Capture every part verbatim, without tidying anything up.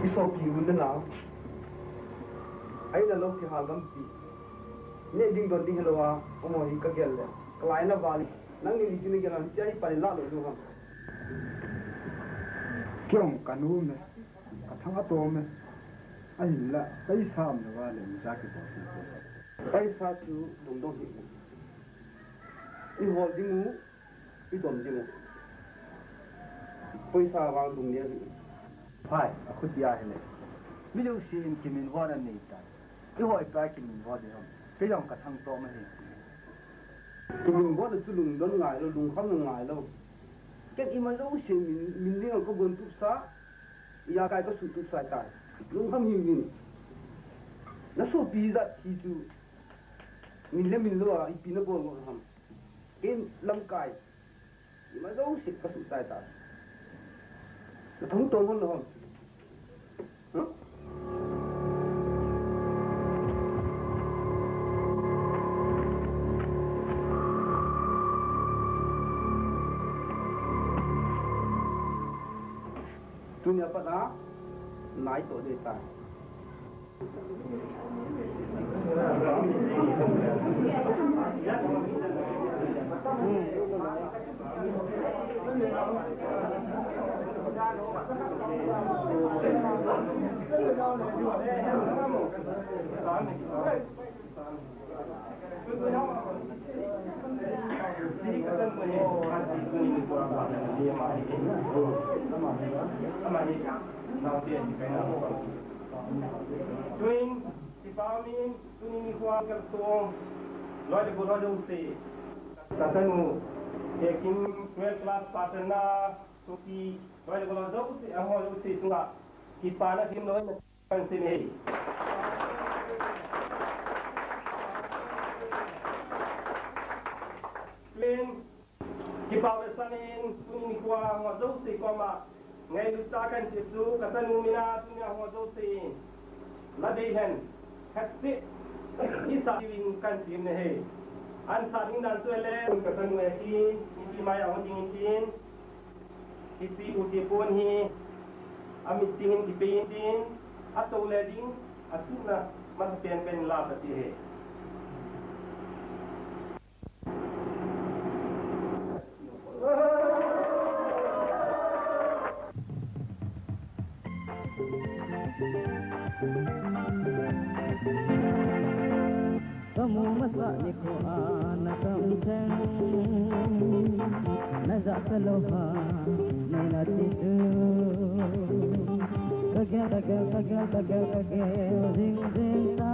I sopi un na la. Ai na lo ki hal gam pi. Ne ding don ding hello a. Omo hi ka gel le. Ka lai na vale. Nang ni ni ki na gel an ti ai pa ni la lo du ham. Kiong ka nu me. Ka thang a to me. Ai la. Paisa am na vale. Mi ja ki bo si. Paisa chu dong dong hi. I hol ding u. I dom ding u. Poisa vang dung nia hi. Phai, a khutia hi le. Mi jousen kiminvo na nei ta. I hoi pa kiminvo ding ham. Kei jong ka thang to ma hi. Kiminvo na chu lungdon ngai lo, lungkham na ngai lo. Ken ima jousen min, min ding ka gon tup sa. Ia kai ka su tup sa tai. Lungkham hi min. Na sopi jat thi chu. Min le min lo a, ipi na bol ngol ham. Ken lamkai. Ima jouse ka su tai ta. Na thong tong hon lo ham. Huh? Tunia pat a, nai to de ta. Tuin, kipa umin, tuni nikho a kalsong, loi le gol ho jouse. Ka chanu, Tekim twelve class pass na, sopi, loi le gol ho jouse, amaho jouse chunga, kipana thim loi na. Kan sin hi. Tuin, kipah le san in, tuni nikho a ho jouse koma, ngailut tah kan ti chu, ka chanu mina tunia ho jouse in. La dei hen, khat seh, isa ding kan ti na hi. An sa ding dan chu le, ka chanu e tin, ipi mai a ho ding tin. Hiche u te pon hi, a mit sing in kipe in tin, a to le ding, a tuna, masa pen pen la ta ti he. Kamu masa nikho a na kam cheng, na ja sa lou ha, nei na ti chu. Ka gel, ka gel, ka gel, ka gel, ka gel, jing, jing ta.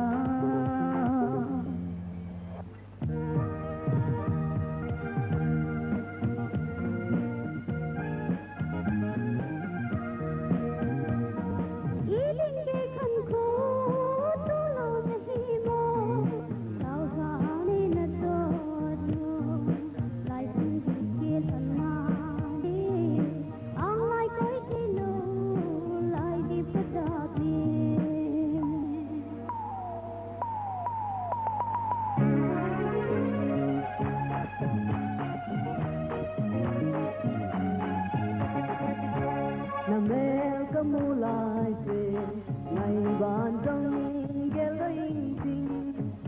Na mel ka mu lai se, ngai ban jong gel ding ting,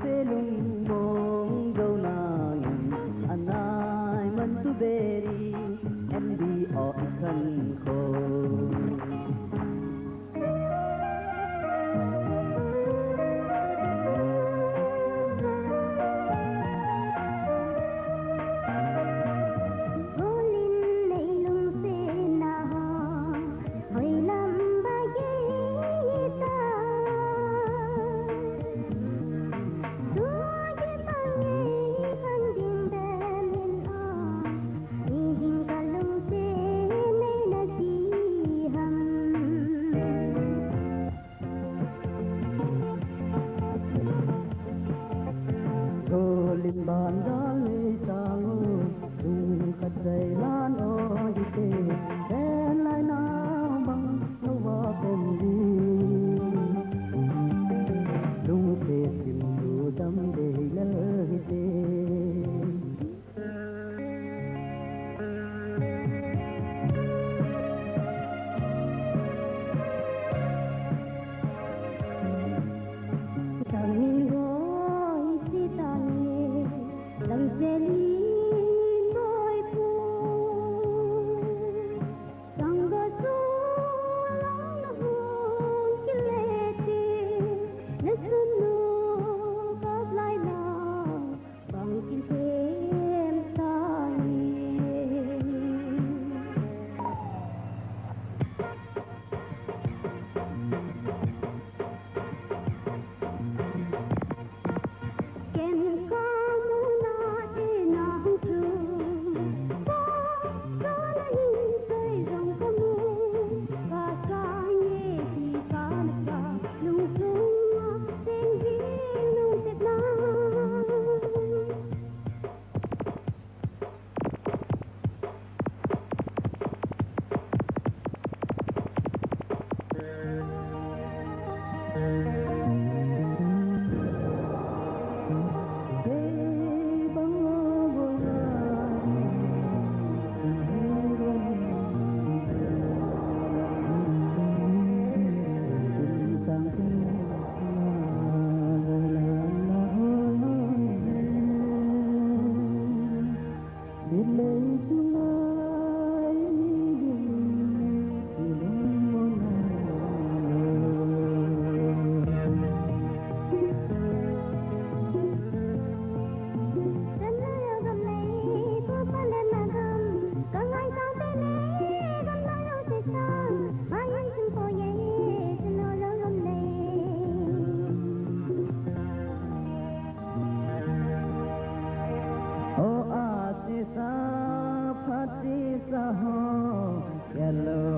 se lung mong do nang, anai man tu beri, M D O i khan ko.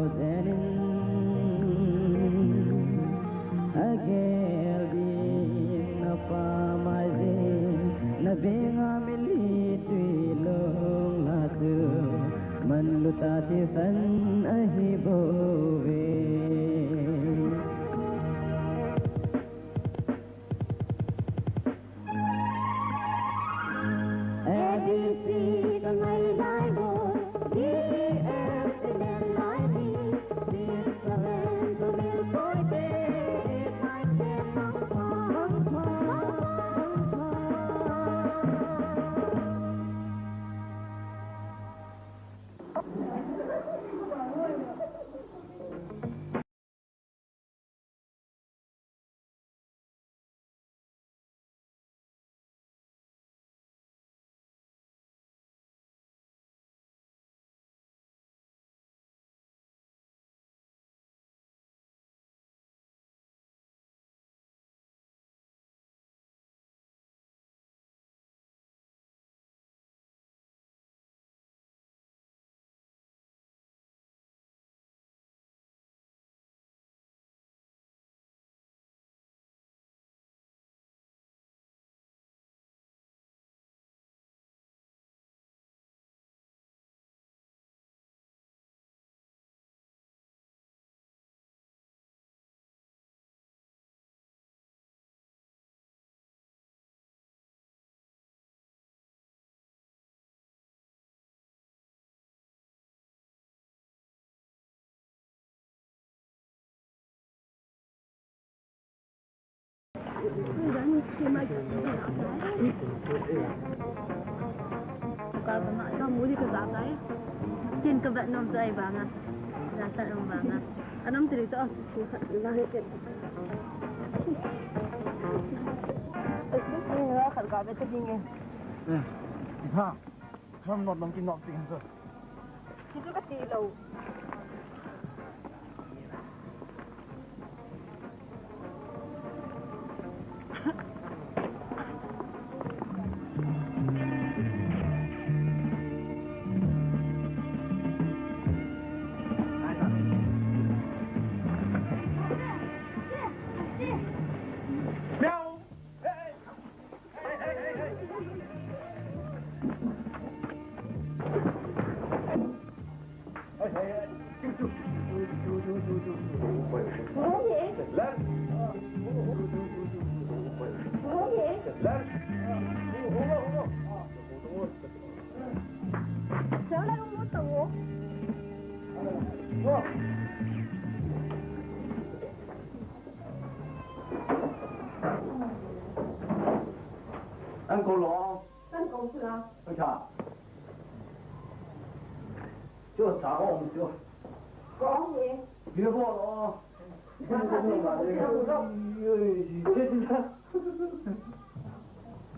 Jenin agel din na pa mai jin, na benga mili tui long la chu, man luta thisan ahi bouve. A B C ka ngai lai bo, D F ka len lai ni, six seven ka mil koi te, eight nine ten nang pa, nang pa, nang pa. Ka ba ma, ka mu di ka ba kai. Kin ka ba nom jai ba nga. Ja ta nom ba nga. Anam tiri to. Excuse me, nga khat ka ba ta ding e. Eh, ha. Kham not long ki nok ting so. Kichu ka ti lo. Uncle lo. Uncle sila. Acha. Chu cha ko ong chu. Ko ong ye. Bia bo lo.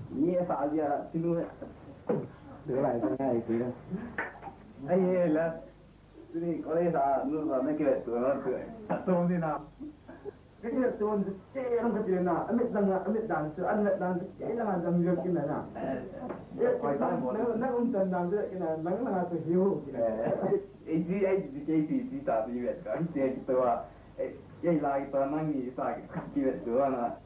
Ni sa ya sinu. Ai la. Tuni college a nu sa na kivet tu na tu. Atom ni na. Ka kivet tu na te ram ka ti na. Amit dan, amit dan chu, an met dan te lang an dam jam kin na. Eh, koi tan bo. Na, na um tan dan te kin na, lang lang tu hiu kin na. Eh, eh, ji, eh, ji, ke, ji, ji, ta, ji, vet ka. Te ki to a. Eh, ke la ki to na ni sa kivet tu na.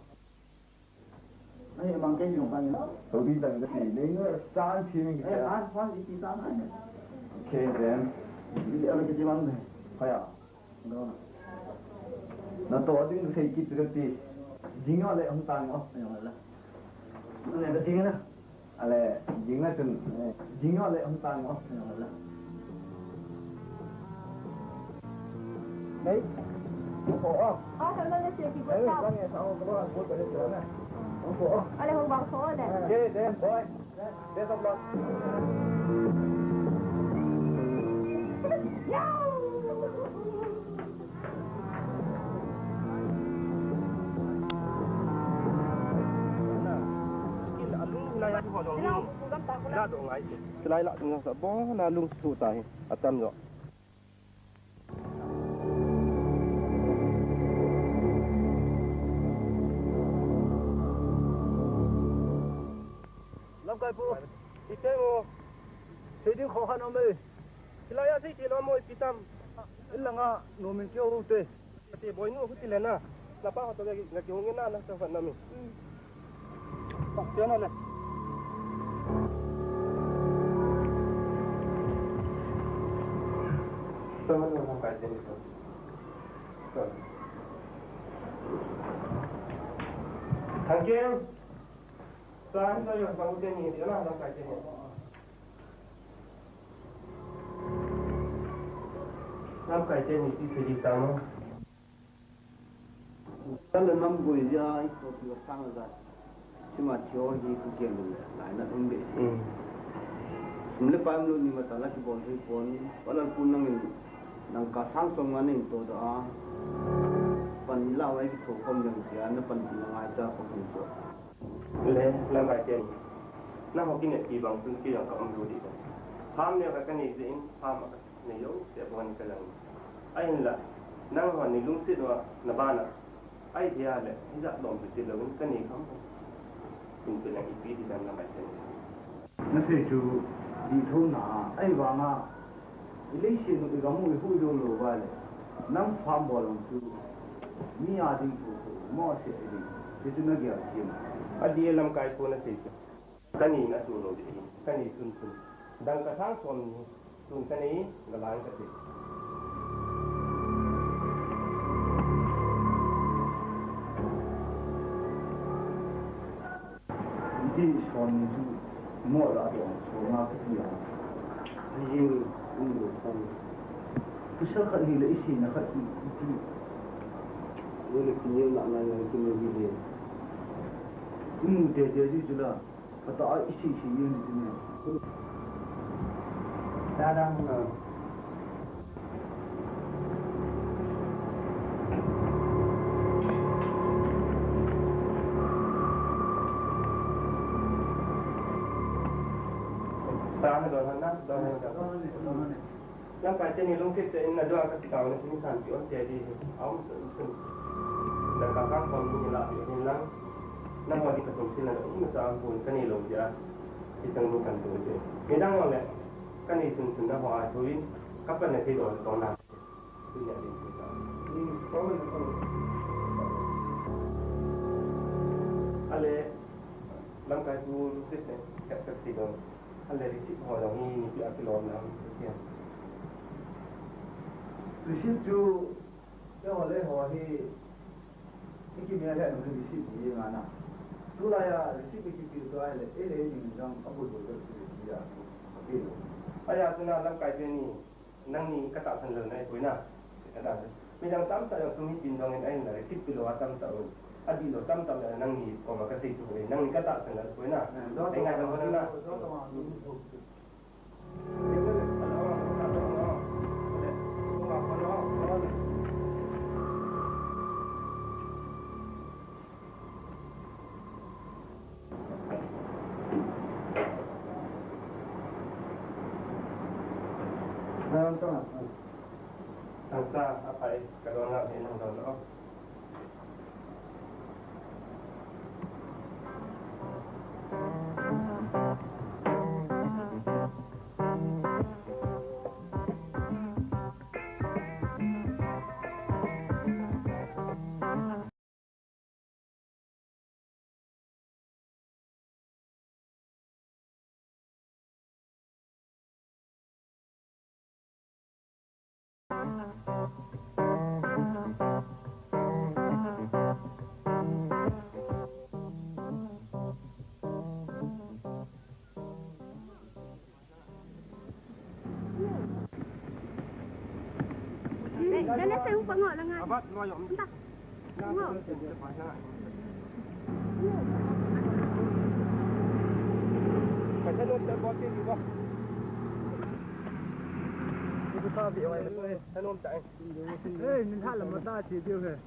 Ai, mang ke jong pan. Hodi dang ka ti, nei no san chi ni. Eh, an pan iti san ai. Okay then. Iti ala ke ti mang de. Haya. No. Na to ding sei kit ka ti. Jing yo le hung tang o. Ayo la. Ne ka jing na. Ale, jing na chun, eh, jing yo le hung tang o. Ayo la. Hey. Oh, oh. Ah, hello, let's say, people. Hey, come here. Sa, oh, come on, go to this one, eh. Oh, oh. Ale, hung bang ko, ale. Okay, then, boy. Best of luck. Silai lah, tinggal sa bo, na lung su tai, atam jo. Lamkai pu, ite mo, sei ding kho khan om e. Silai a sei ti lo mo, ipi tam. Langa nomin keu te. Te boinu huti le na. Na pa hoto ga kihung na na sa na mi. Pak te na le. Tama na ka te ni. Thangkeng. Sa ni sa yo pa huti ni na na ka te ni. Lamkai teni ti sei di tamo. Tala nam goi ja i to ti sang ja. Sima theory hi ku kian ding lai na um be si. Hmm. Sum le pai lo ni ma tala ki bol hi pon. Wala pun nang in nang ka sang som nga ning to da. Pan la wai ki to kom ding ti na pan ti na ngai ta ko hin to. Le, lamkai teni. Nangho kineppi bang chun kei jong ka um lou ding. Pham neo khat ka nei jeh in, pham a ka nei jouse a bon ka lang. Ahinla, nangho nei lungset uva, na bana. Ahi thei a le, hijat lom pi ti louvin, ka nei kham. Tun pen a ipi ti dan lamkai teni. Na sei chu, di thona, ahivanga, I leiset u i gam u i hu jou lou va le, nang pham bol jong chu, mi a ding thu thu, mo se i ding, ti chu na gel khin. A di lamkai pu na sei chu. Ka ni na tu lou di, ka ni sun sun. Dangka sang som ni, sun ka ni, ga lang ka ti. Di son ni chu mo la do so ma ka ti a. Ai ye, um lo san. Pasal khat hi le i si na khat hi, i ti. Wo le ki ye na na na ki me bi le. I mu te te ju ju la. Ka ta a i si si ye ni ti ne. Sa dang na. Sa na don han na, don han na. Lamkai teni lungset tah in na don ka ti kau na sin san ti on te di. Aum sun sun. Da ka kang kon ni la bi hin lang. Na ho di ka sung sin na um sa am pun ka ni lo ja. Ti sang bu kan tu je. Ni dang le. Ka ni sun sun na ho a tu in. Ka pa na ti do to na. Ale, lamkai pu receipt ne, kat kat si dong. Ale, receipt ho dong hi, ni pi a kilom na, receipt chu, te ho le ho hi, ni ki mi a le receipt hi nga na. Tulai a, receipt ki pi tu ai le, e le ni dong, a bu bu receipt hi a, a pi lo. Aya, tu na lamkai teni, Nangni ka tahsan lou na ahipoi na. Ka tahsan. Midang tamtah jong sum hi tin dongin ahin la receipt pilou a tamtah un. Adih lou tamtah le nangni koma ka sei tu hi. Nangni ka tahsan lou ahipoi na. Ei ngai dong hon na. Tangsa, apai, ka don la, hin hong don lo. Dale sa yung pango lang nga. Abat, no, yung. Anta. Pango. Kasi nung sa bote, di ba? Ito sa abi, okay na to eh. Ano ang tayo? Eh, minhala mata, si Diyo eh.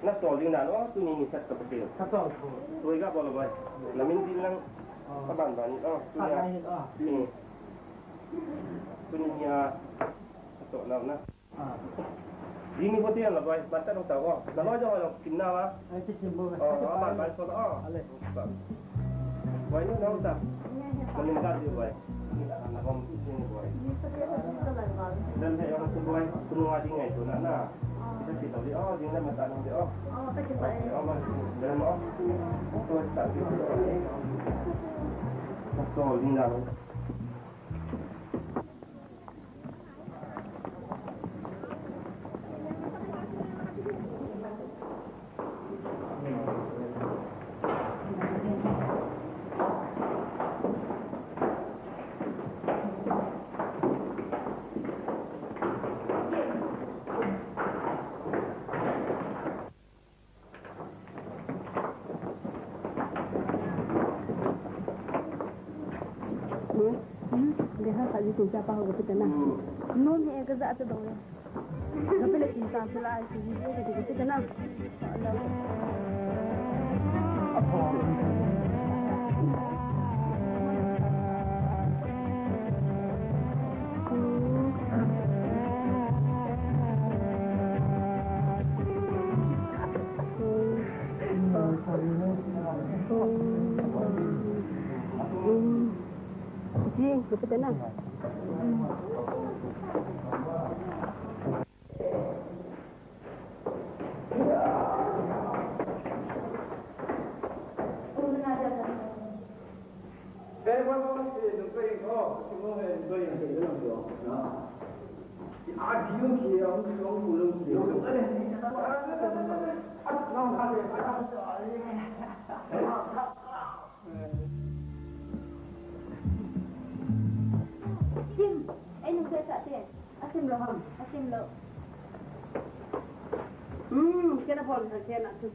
Na sol ding dan o, tuni ni set ka patil. Ka sol. Tuiga bol boy. Na min dil lang. Oh. Ka ban ban o. Tuni. Ah, lain o. Hmm. Tuni ni a. Ka sol na na. Ah. Dini bote la boy. Mata dong tau o. Na lo jo lo kin na wa. Ai, si kin bo. Oh, ka ban ban sol o. Ale. Boy, ni nong ta. Manin ka di boy. Ni ta na bom ni boy. Dan he yong tu boy. Kunu wa ding ai tu na na. Kita kita di oh, ding na mata nong di oh. Oh, ma. Dan mo. Tu ta di. So, ding na. Hmm? Dia ha kaji tu siapa ho kita na. Hmm. Non he kaza tu dong. Kapila kin ta pula ai ki video ka dikit na. Ji, kapila na. Sim, ei nung sa sa te. Asim lou ham, asim lou. Hmm, kena bol sa kena tu.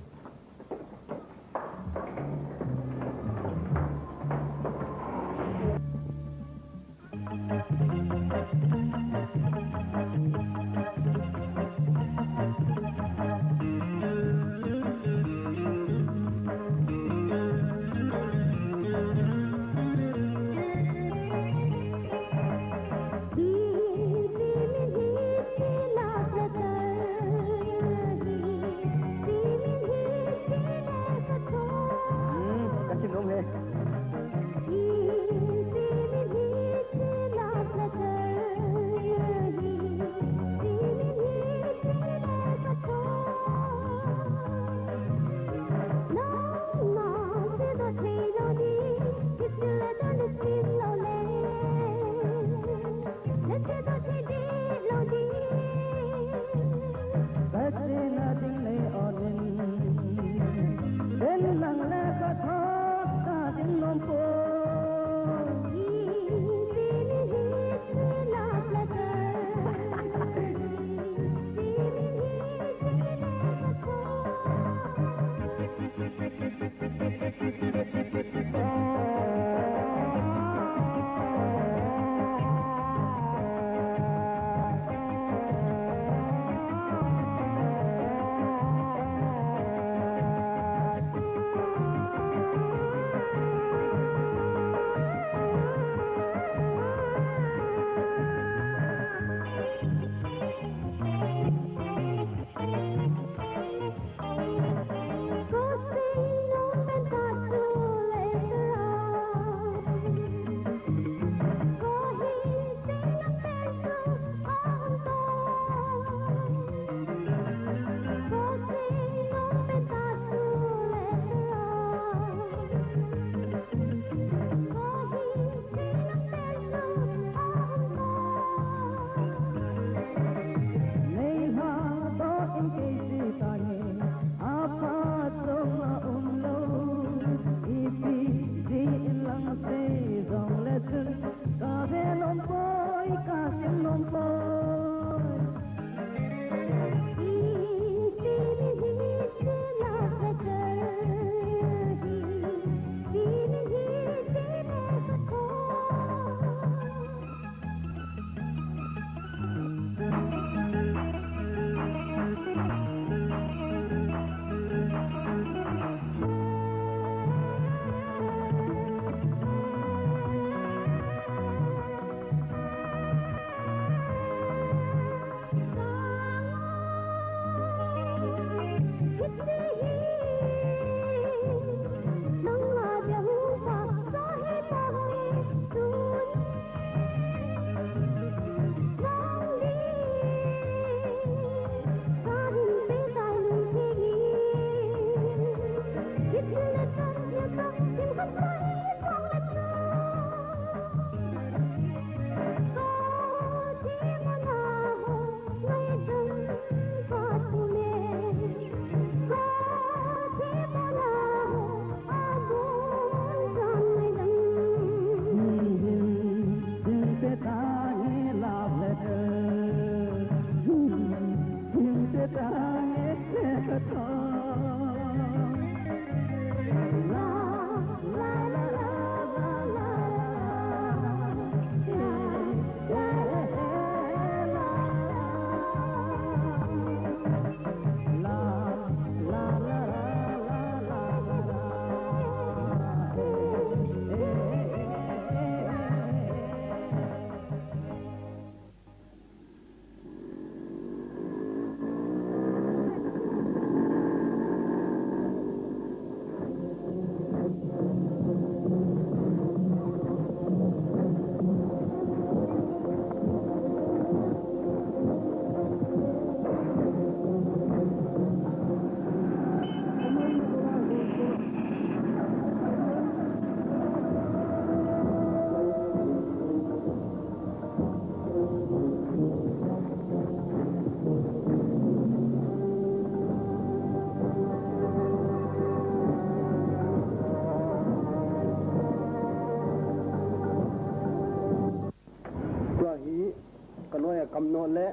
Kamno le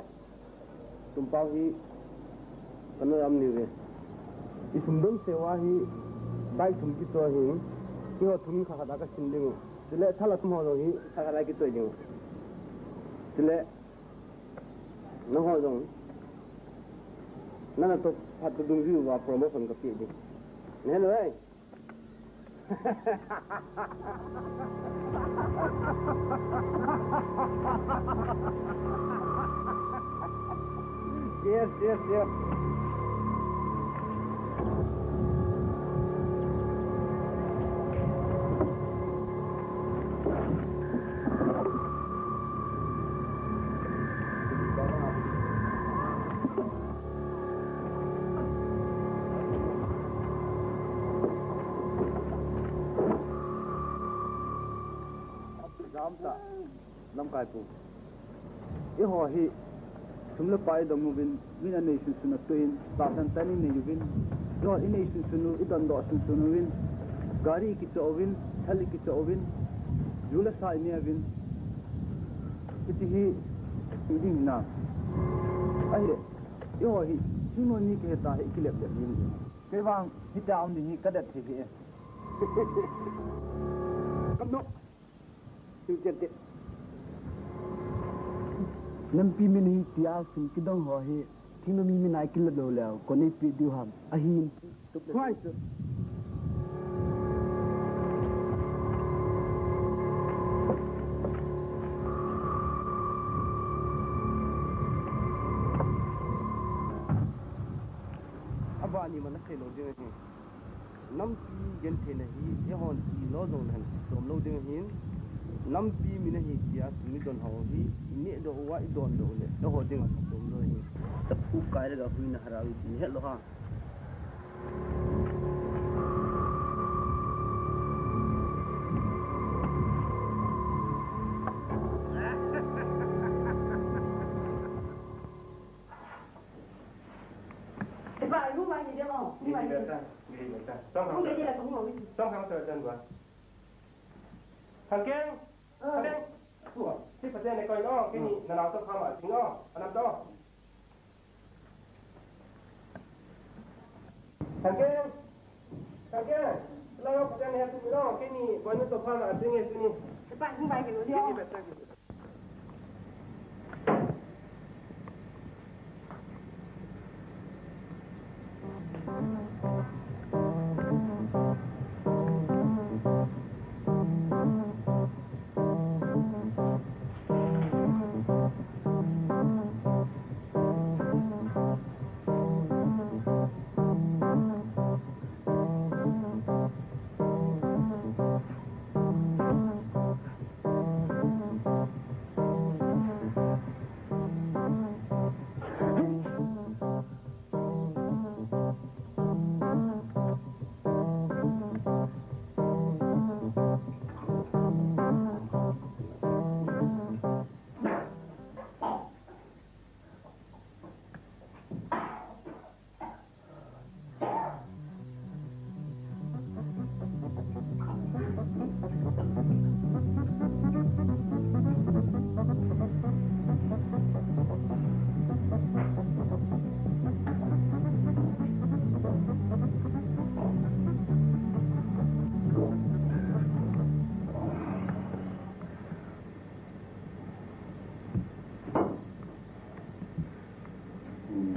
Tumpao hi kanu am ni ve. I sum don sewa hi bike thum kicho hi. Keiho thum khat khat a kasin ding u. Chule thala thum ho jong hi khat khat a kicho ding u. Chule nangho jong nana toh phat dungjuiya promotion kapeh ding. Neh lou e. Yes, yes, yes. Gamta, lamkai pu. Eiho hi sum le pai dong uvin, min anei sunsun a tuin, tahsan tah in inei uvin. Eiho inei sunsun u, idondoh sunsun uvin, gari kicho uvin, thal kicho uvin, ju le sa inei uvin. Hiti hi, hiding hinam. Ahile, eiho hi, thingnoimi kahi tia hi kilep lep ding. Kei vang, hitia um ding hi kadet thei hi e. Kamno. Hing chen te. Nampi min hi tia sum kidong ho hi, thingnoimi min a kilah lou leh, kon eipeh diu ham. Ahin. Huai. Abani mana thei lou ding ahi. Nampi gentheina hi eihon ilo jong leh hin chom lou ding ahin. Nampi min ahi tia sum idon ho hi ineh doh uva, idon doh uleh eiho dinga chom lou ahi. Tapu kai le ga huina harau ihet lou ha. Epa, imu mai ni dia mo. Ni mai ni. Ni dia ta, ni dia ta. Song kang. Ni dia ta, ni dia ta. Song kang ta tan ba. Thang Keng. Ah. Thang Keng. Tu. Ti pa te ne koi no, kini na nau to pha ma sing no. Anam to. Thang Keng. Thang Keng. Lo pa te ne tu no, kini koi no to pha ma sing e tu ni. Epa, imu mai ni dia.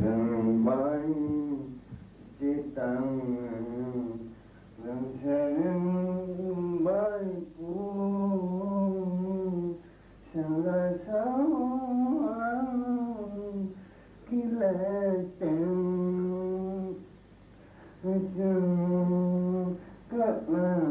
Dang bai chitang, dang serin bai pu, sanga sang kileteng. Thang Keng. Thang Keng.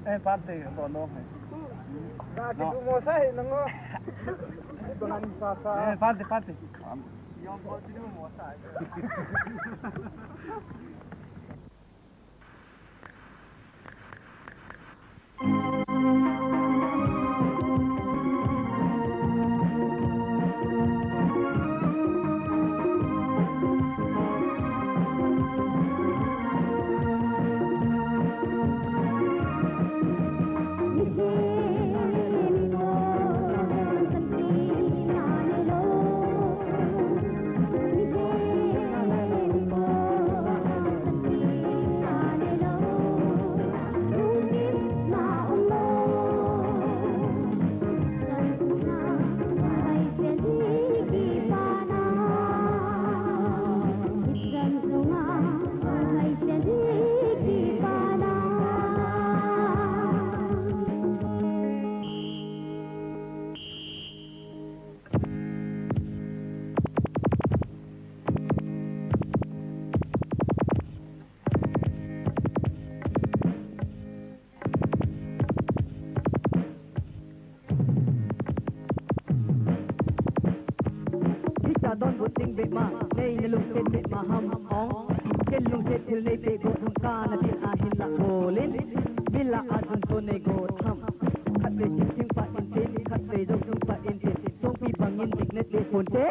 Eh, parte, no, no. Ga ki du mo sa he, no, no. Ito na ni sa sa. Eh, parte, parte. Yung ko, sino mo sa he? Hicha donbut ding bep ma, nei na lungset bep ma ham ong. Ken lungset thil nei pe go thum ka na tin a hin la bolin. Mila a dun to nei go tham. Khat pe sim thing pa in tin, khat pe jong thing pa in tin. Songpi bangin dik ne te pon te.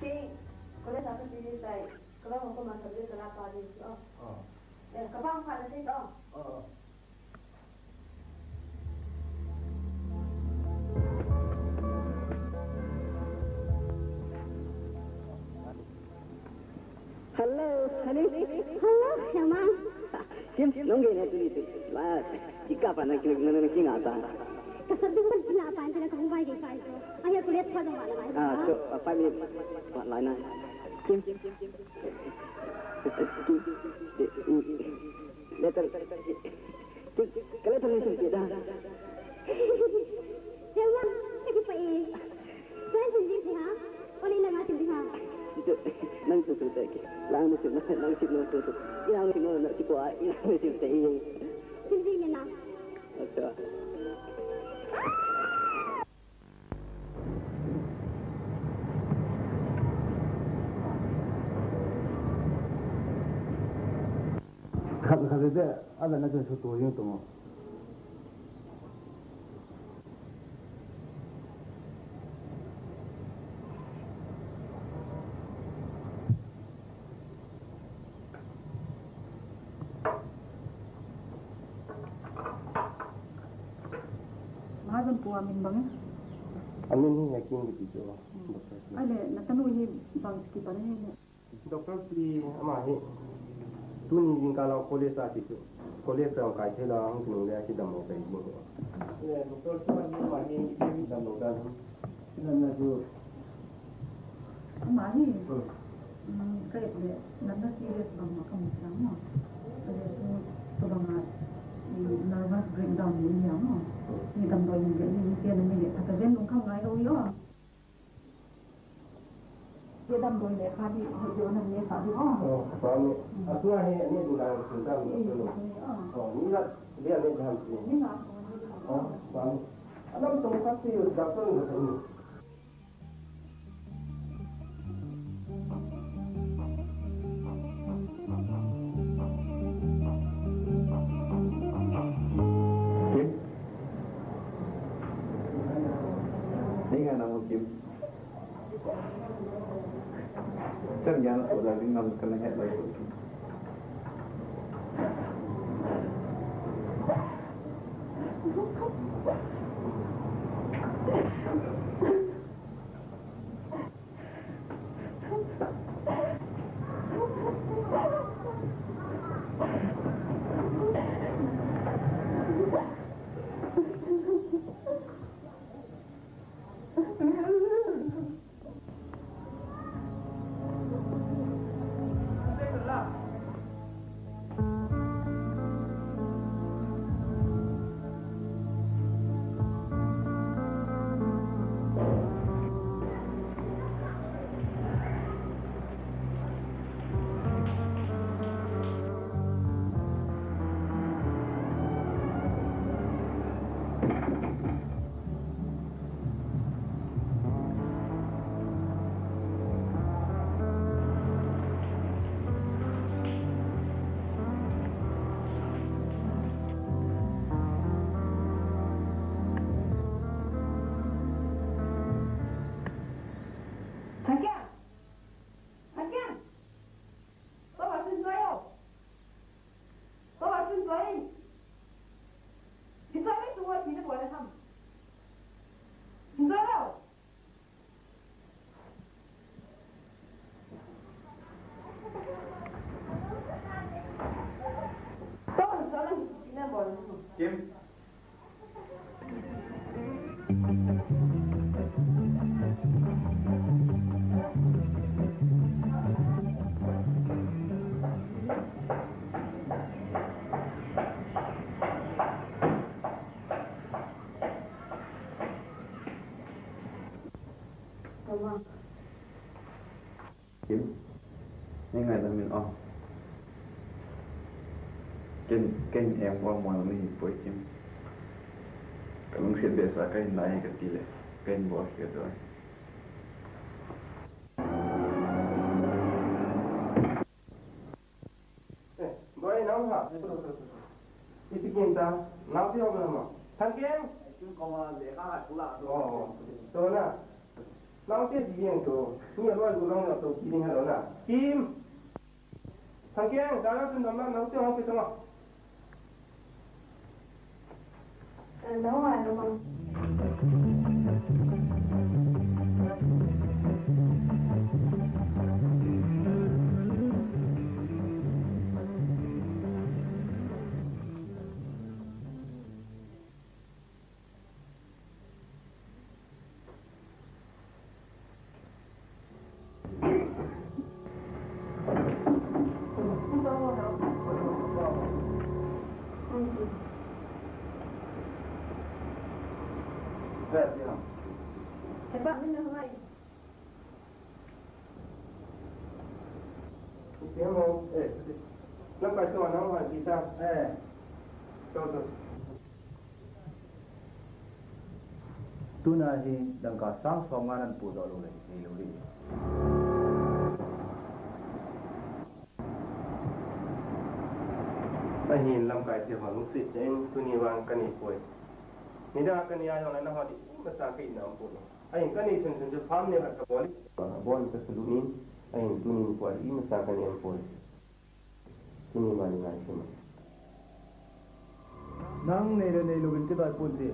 Kei, college a kache ding tai, kabang ko ma sabject kala pa ding, oh. Oh. Eh, kabang pha na sei, oh. Oh, oh. Hello, honey. Hello, Hemang. Kim, nung gei na tuni tu. La, chika pa na, na, na, na, kinga ta. Ka sa ding man kinga pa, na ka hung bai gei pa ito. Ahi, kulet pa dong ba na bai. Ah, so, uh, five minutes. Wa, lai na. Kim. Kim. Letter. Kale thang sim ti da. Hemang, kati pa e. Kaya sim ti ha? Ole na nga sim ti ha? Ito, nang tu tu te ke. Lang na sim na, nang sim na tu tu. Inang sim na, na ti ko a, inang sim te e. Sim ti na. Acha. Khat khat le de, a le na chun su tu jing tu mo. Mahajan pu amin bang e? Amin hi Nyakin kiti chu. Hmm. Doctor Sri. Ahile, natanu hi bang kipan ahi ne? Doctor Sri ama hi. Tuni jingkah a college a ti chu. College a kai thei la hung kinung le kidam mo pai jing. Ahile, Doctor Sri ama hi damlou dan. Namna chu. Ama hi. Hmm. Hmm, ka et le, namna serious bang ma ka mu chang mo. Ka et chu, chu bang a, hmm, nervous breakdown ni ya mo. Ni damdoi ni le, ni te ni le, pha ta ven lung kham ngai lou yo. Ni damdoi le, pha di, ho jo nam ne pha di o. Oh, pha ni. Hmm. Atua he, ni du lang, sun ta ni. Hmm, ni, oh. Oh, ni la, dia ni dam ni. Ni la, oh, ni la. Oh, pha ni. Alam to ka si, doctor ni ka ni. Kim? Nei nga nang Kim. Chan gyan ko la ring ngam ka na het lai ko Kim. Kim. Kim, nei ngaidam in o. Ken, ken em o mo ni poi Kim. Ka lungset behseh a ka hin lai ka ti le, ka hin bol kit ta. Eh, boi, nang ha. Iti kin ta, nang ti hom na ma. Thang Keng. Tun kong a lekha hat pula. Oh, to na. Nang ti di yen to. Ni a loi gu long na to ki ding ha lo na. Kim. Thang Keng, da na tun dam na, nang ti hom ki to ma. Tuna hi dangka sang som nga nan podoh lou le, hithei lou ding. Ahin lamkai te ho lungset in tuni vang ka nei poi. Nidang a ka nei a jong le nangho ding imacha ka itna um poi. Ahin ka nei chun chun chu farm neo khat ka bol in. Bol ka sulu in, ahin tuni nikho a ding imacha ka nei um poi. Tuni mani ngai sima. Nang nei le nei louvin kidoi ponte.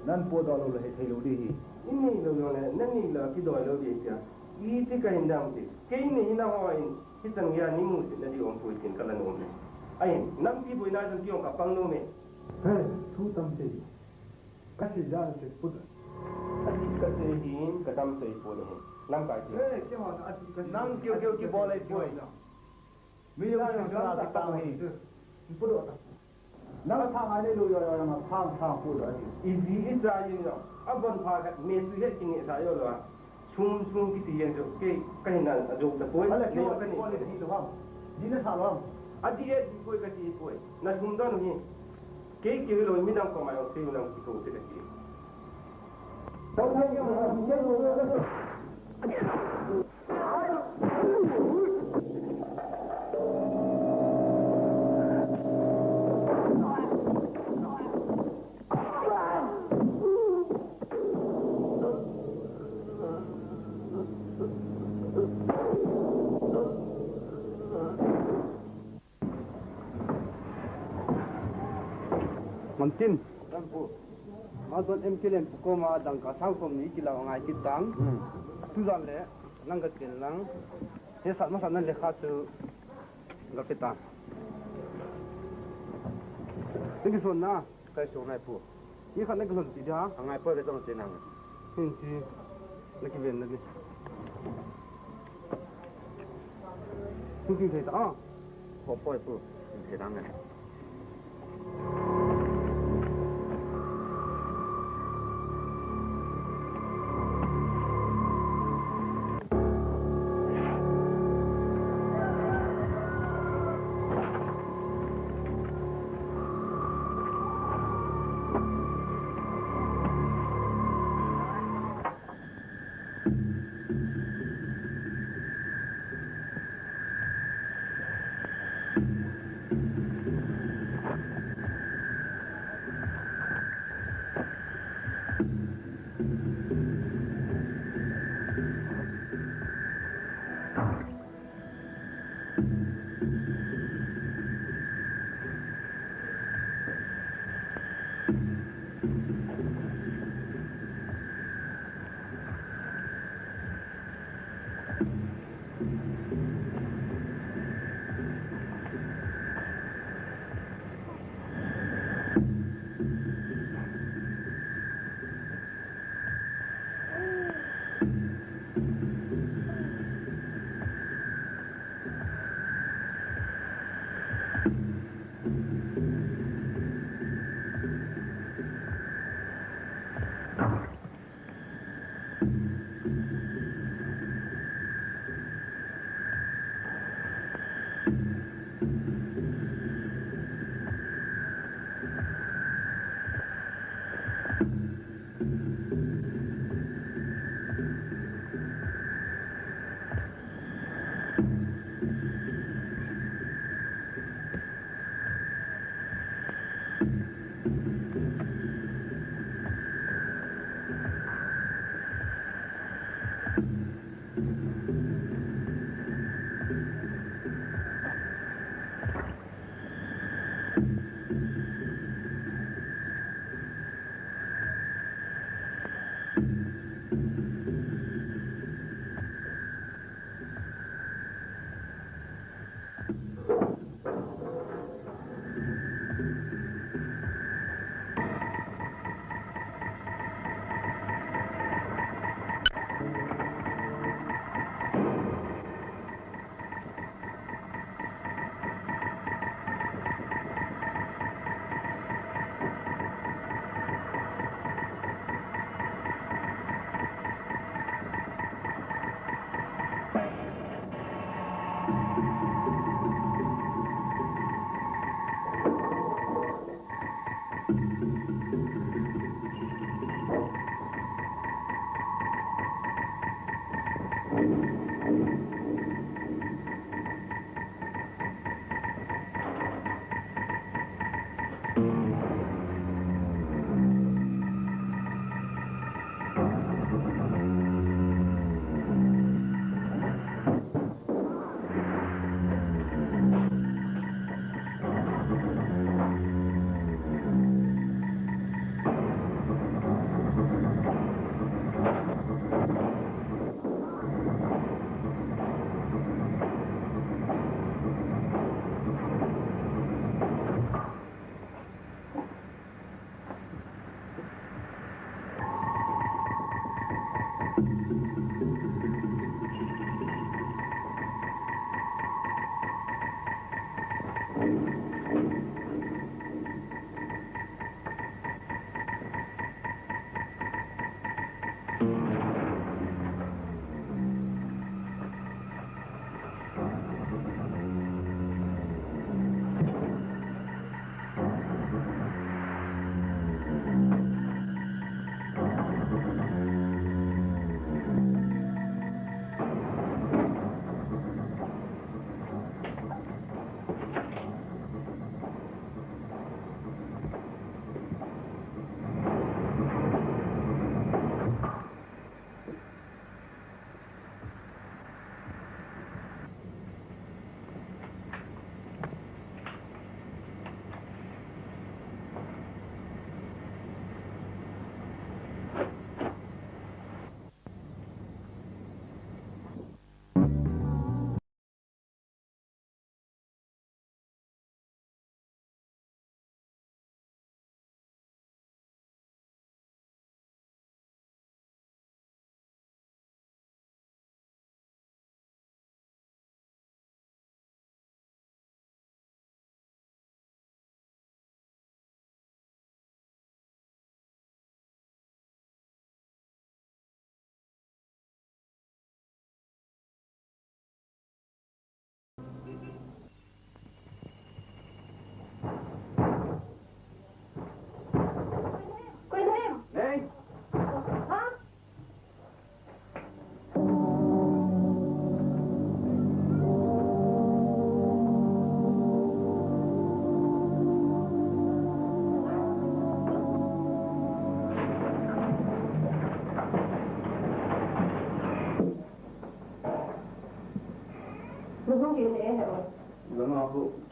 Nan podoh lou le hithei lou ding ahi. I nei lou jong le, na nei le kidoi lou ding ahi tia. Iti ka hin dam ti. Kei nei hi nangho in, hichan geiya nei musit na ding um poi tin ka la nom e. Ahin, nampi boina jong kei jong ka pang nom e. He, thu tam sei. Ka sei ja na sei put. Ati ka sei hin, ka dam sei pon e. Lamkai ti. He, keiho na ati ka sei. Nang keu keu kibol ahi poi. Mi jong sung chunga kitang hi. Nang sang a nei lou jong jong a sang sang pu lou ahi. I ji i cha jong jong. Abon pha khat me tu het kineh sa jong lou a. Sum sum kiti jeng jong kei ka hin a jong tapoi. Ala kei wa ka ni poi ni lou ham. Di na sa lou ham. A di e di poi ka ti poi. Na sum don hi. Kei kei lou midang koma jong sei u lang kito te ka ti. Ngamtin. Ngampu. Madon M K Len pu koma dangka sang som ni kila ngai kit tan. Hmm. Tujan le, nang ka tin lang. He sat ma sat nan le kha chu. Ga pe tan. Thank you so na. Kai so ngai pu. Ni khat na kilhon ti dia. A ngai poi ka jong ti nang. Hin ti. Na kiven na ni. Pu ki thei ta a. Ho poi pu. Thei dang ngai.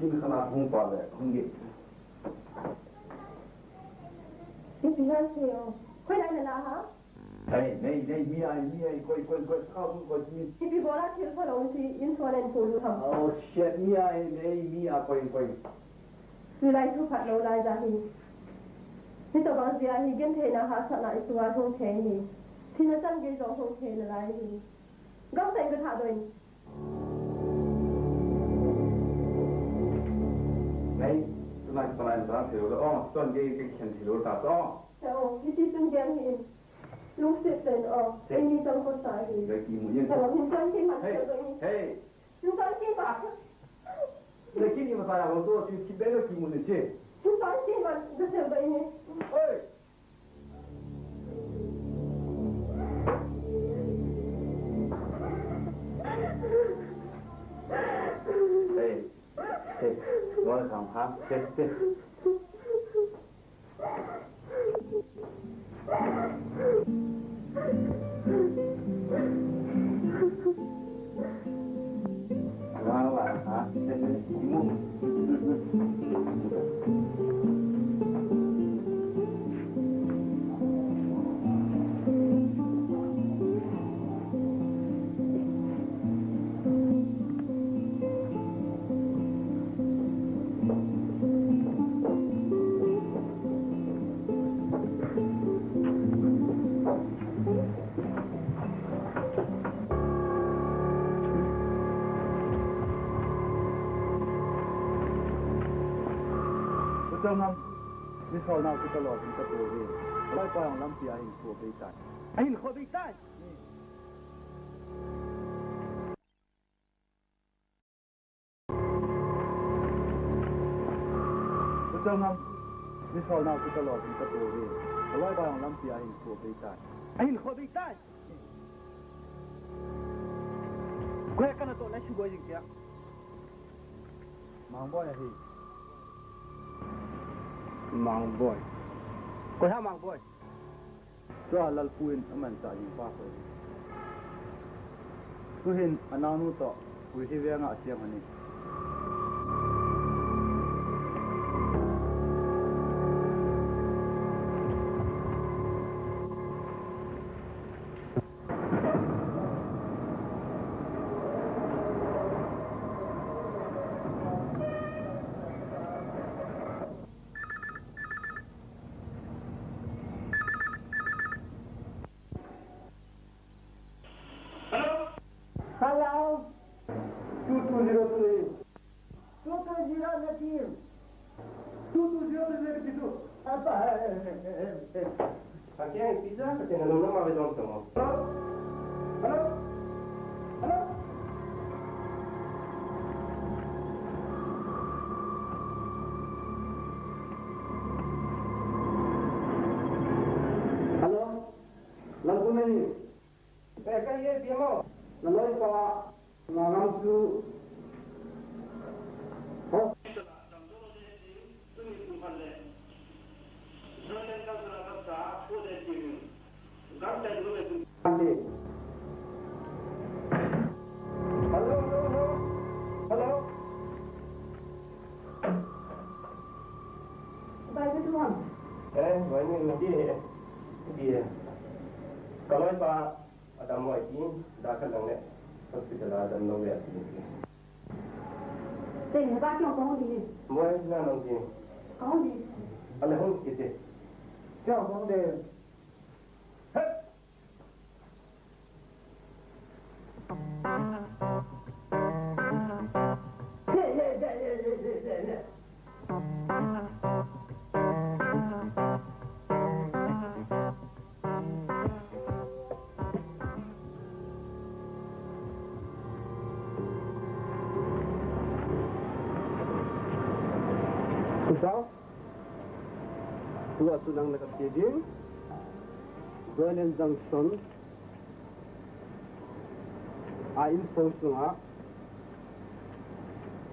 Hin khat a hung pa le, hung ge. Ipi ham thei o. Koi lai na la ham? Hey, nei, nei, mi ai, mi ai, koi, koi, koi, ka hung koi mi. Ipi bol a thil phalou si, in suan in pulu ham. Oh, shit, mi ai, nei, mi a, koi, koi. Tulai thu phat lou lai ja hi. Hitobang jeh a hi gentheina hahsatna i sunga hung thei hi. Thina chan gei jong hung thei nalai hi. Gamsung ka thah doh in. Nei, tuna ki palai ta thei lou. Oh, chan gei ka khen thei lou ta. Oh. Heo, hiti chun gei hi. Lungset ten, oh. Hey. Eini tang ko sa hi. Ga kimu in. Heo, hin chan gei man. Hey. Hey. Hin chan gei ba. Ga kimu in ma sa ya lo to, ti ti be ga kimu in che. Hin chan gei man, ga se ba ni. Oi. Hey. Hey. Lo sang ha. Hey. Hey. Tuchang ham, mi solnau chu ka lo ding ka tou ve. Loipa jong lampi a hin kho bei tai. A hin kho bei tai. Tuchang ham, mi solnau chu ka lo ding ka tou ve. Loipa jong lampi a hin kho bei tai. A hin kho bei tai. Koi a kana toh na sugoi jing kei a. Mangboi ahi. Mangboi. Koi ham Mangboi? Tua Lalpu in amanchah jing pa koi. Tuhin anaonu toh Puihi venga acheng ahi. Hello? Hello? Two two zero three. Two two zero negative. Two two zero negative two. Apa? Hello? Hello? Hello? Hello? Lalpu nei. Eh, ka ye, P M O. Naloi pa, na lam chu. Ho. Hello, hello, hello. Hello. Bai, ka tu ham? Eh, bai ni, na ti, ti. Ka loi pa. Adam mo iti, da ka lang le, hospital a adam lo le ati. Te, ba kyo kong di. Mo na nong di. Kong di. Ale hong kiti. Kyo kong de. Hey! Tua chu nang na ka ti ding. Joyland Junction a in post nunga.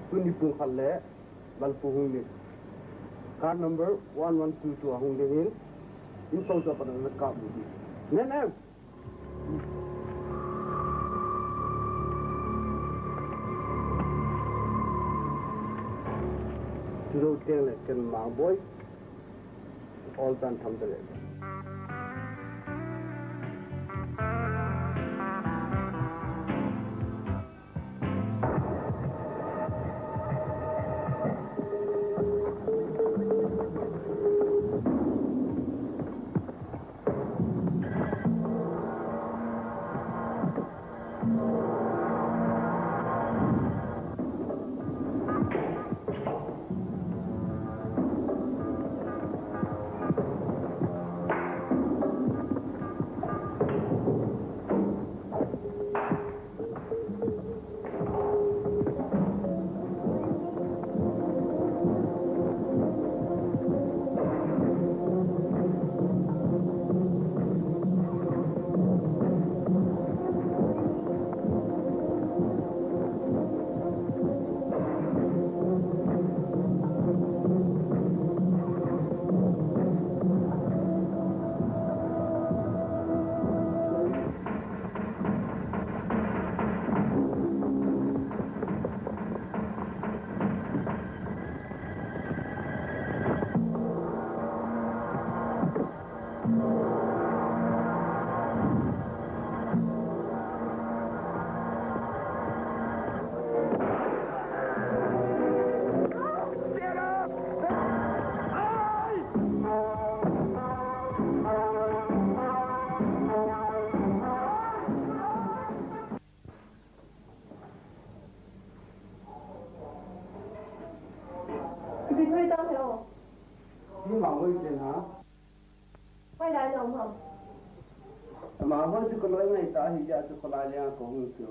Tuni pung khat le Lalpu hung ni. Car number one one two two a hung ding in. In post a pat na ka bu di. Nem, nem. Jou teng le ken Mangboi, ol tan tham ta le. Ipi thu itao he o? Hi Mangboi chen ha? Hoilai na um ham? Mangboi chu kaloi ngai tah ahi jeh a chu kholai leng a kahung chu.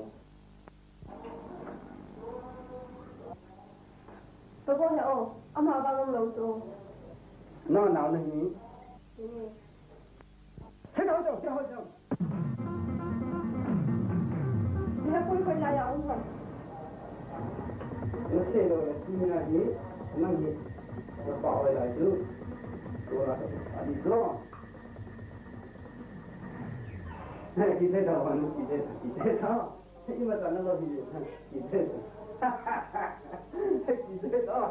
Ka vo he o, ama vang um lou chu. Na nao nahi. He. He, hoi jong, he, hoi jong. He, koi, koi lai a um ham? Nasei lou le, tunia hi, nang hi, napa hoilai chu. Tua la, a di jo. He, kiti tao, kiti tao, kiti tao. Ima tana lo hi, kiti tao. Kiti tao.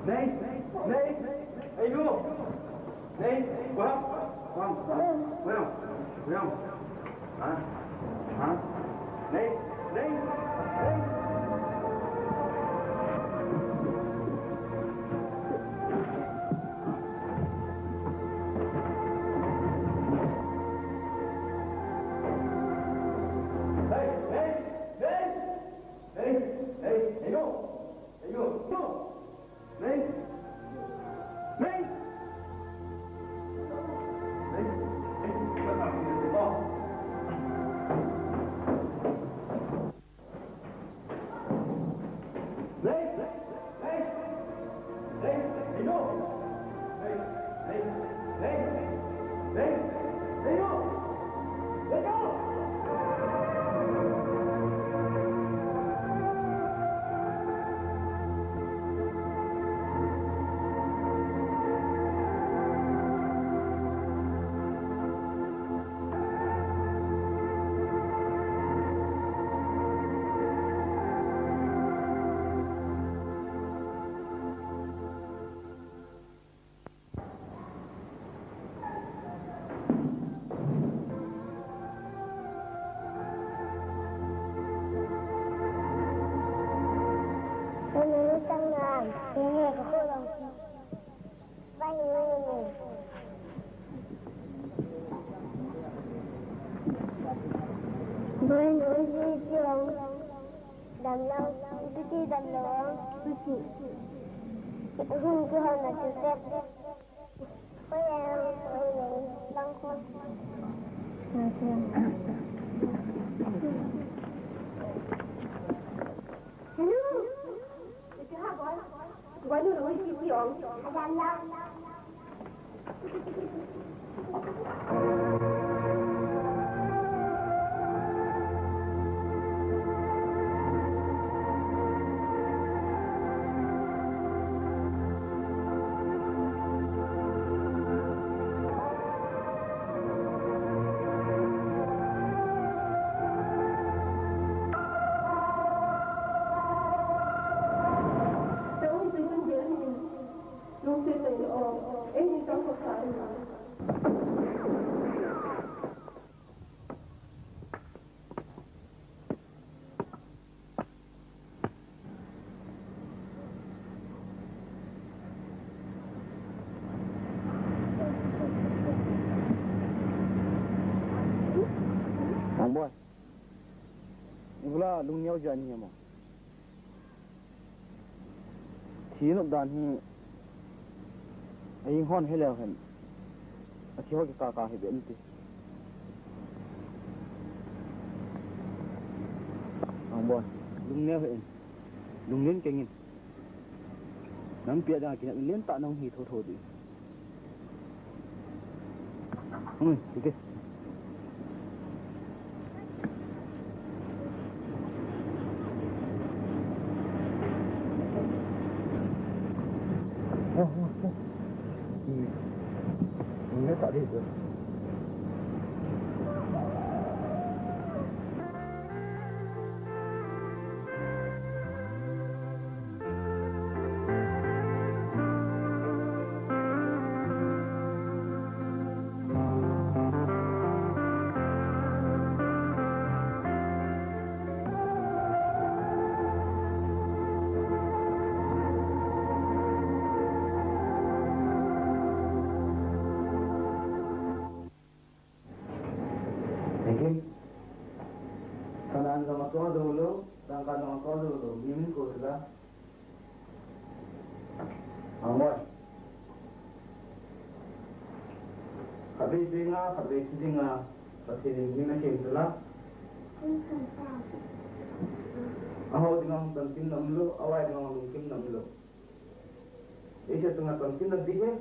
Nei, nei, ei nu. Nei, nei, nei. Ha? Ha? Nei, nei, nei. Nei, nei, nei. Nei, nei, nei nu. Nei nu. Nei. Nei. Nei. Boy, no, no, no. Damlou, ipi ti damlou? Ipi? Hung kihona chu pet. Hoi em, hoi em, bang ko. Hello. Ipi ha boy? Boy, no, no, ipi ti ong? Damlou. Angboi, ibula lungneo jat nahi mo? Thi nop dan hi, a inghon heleu hen, athi ho kikah kah hi be inte. Angboi, lungneo hih in, lunglen keng in. Nampi a dinga kinep lentah nahung hi thotho ding. Ui, titi. Oh, oh, oh. Lentah ding tu. Thank you. Sana an jong atua jou lou, dangka jong atua jou lou, mi min ko sila. Angboi. Khatvei jing a, khatvei thi ding a, Pathen in mi nasem sila. Aho ding a hung chamkim na um lou, avai ding a hung lungkim na um lou. Eise chunga chamkim na ding hi.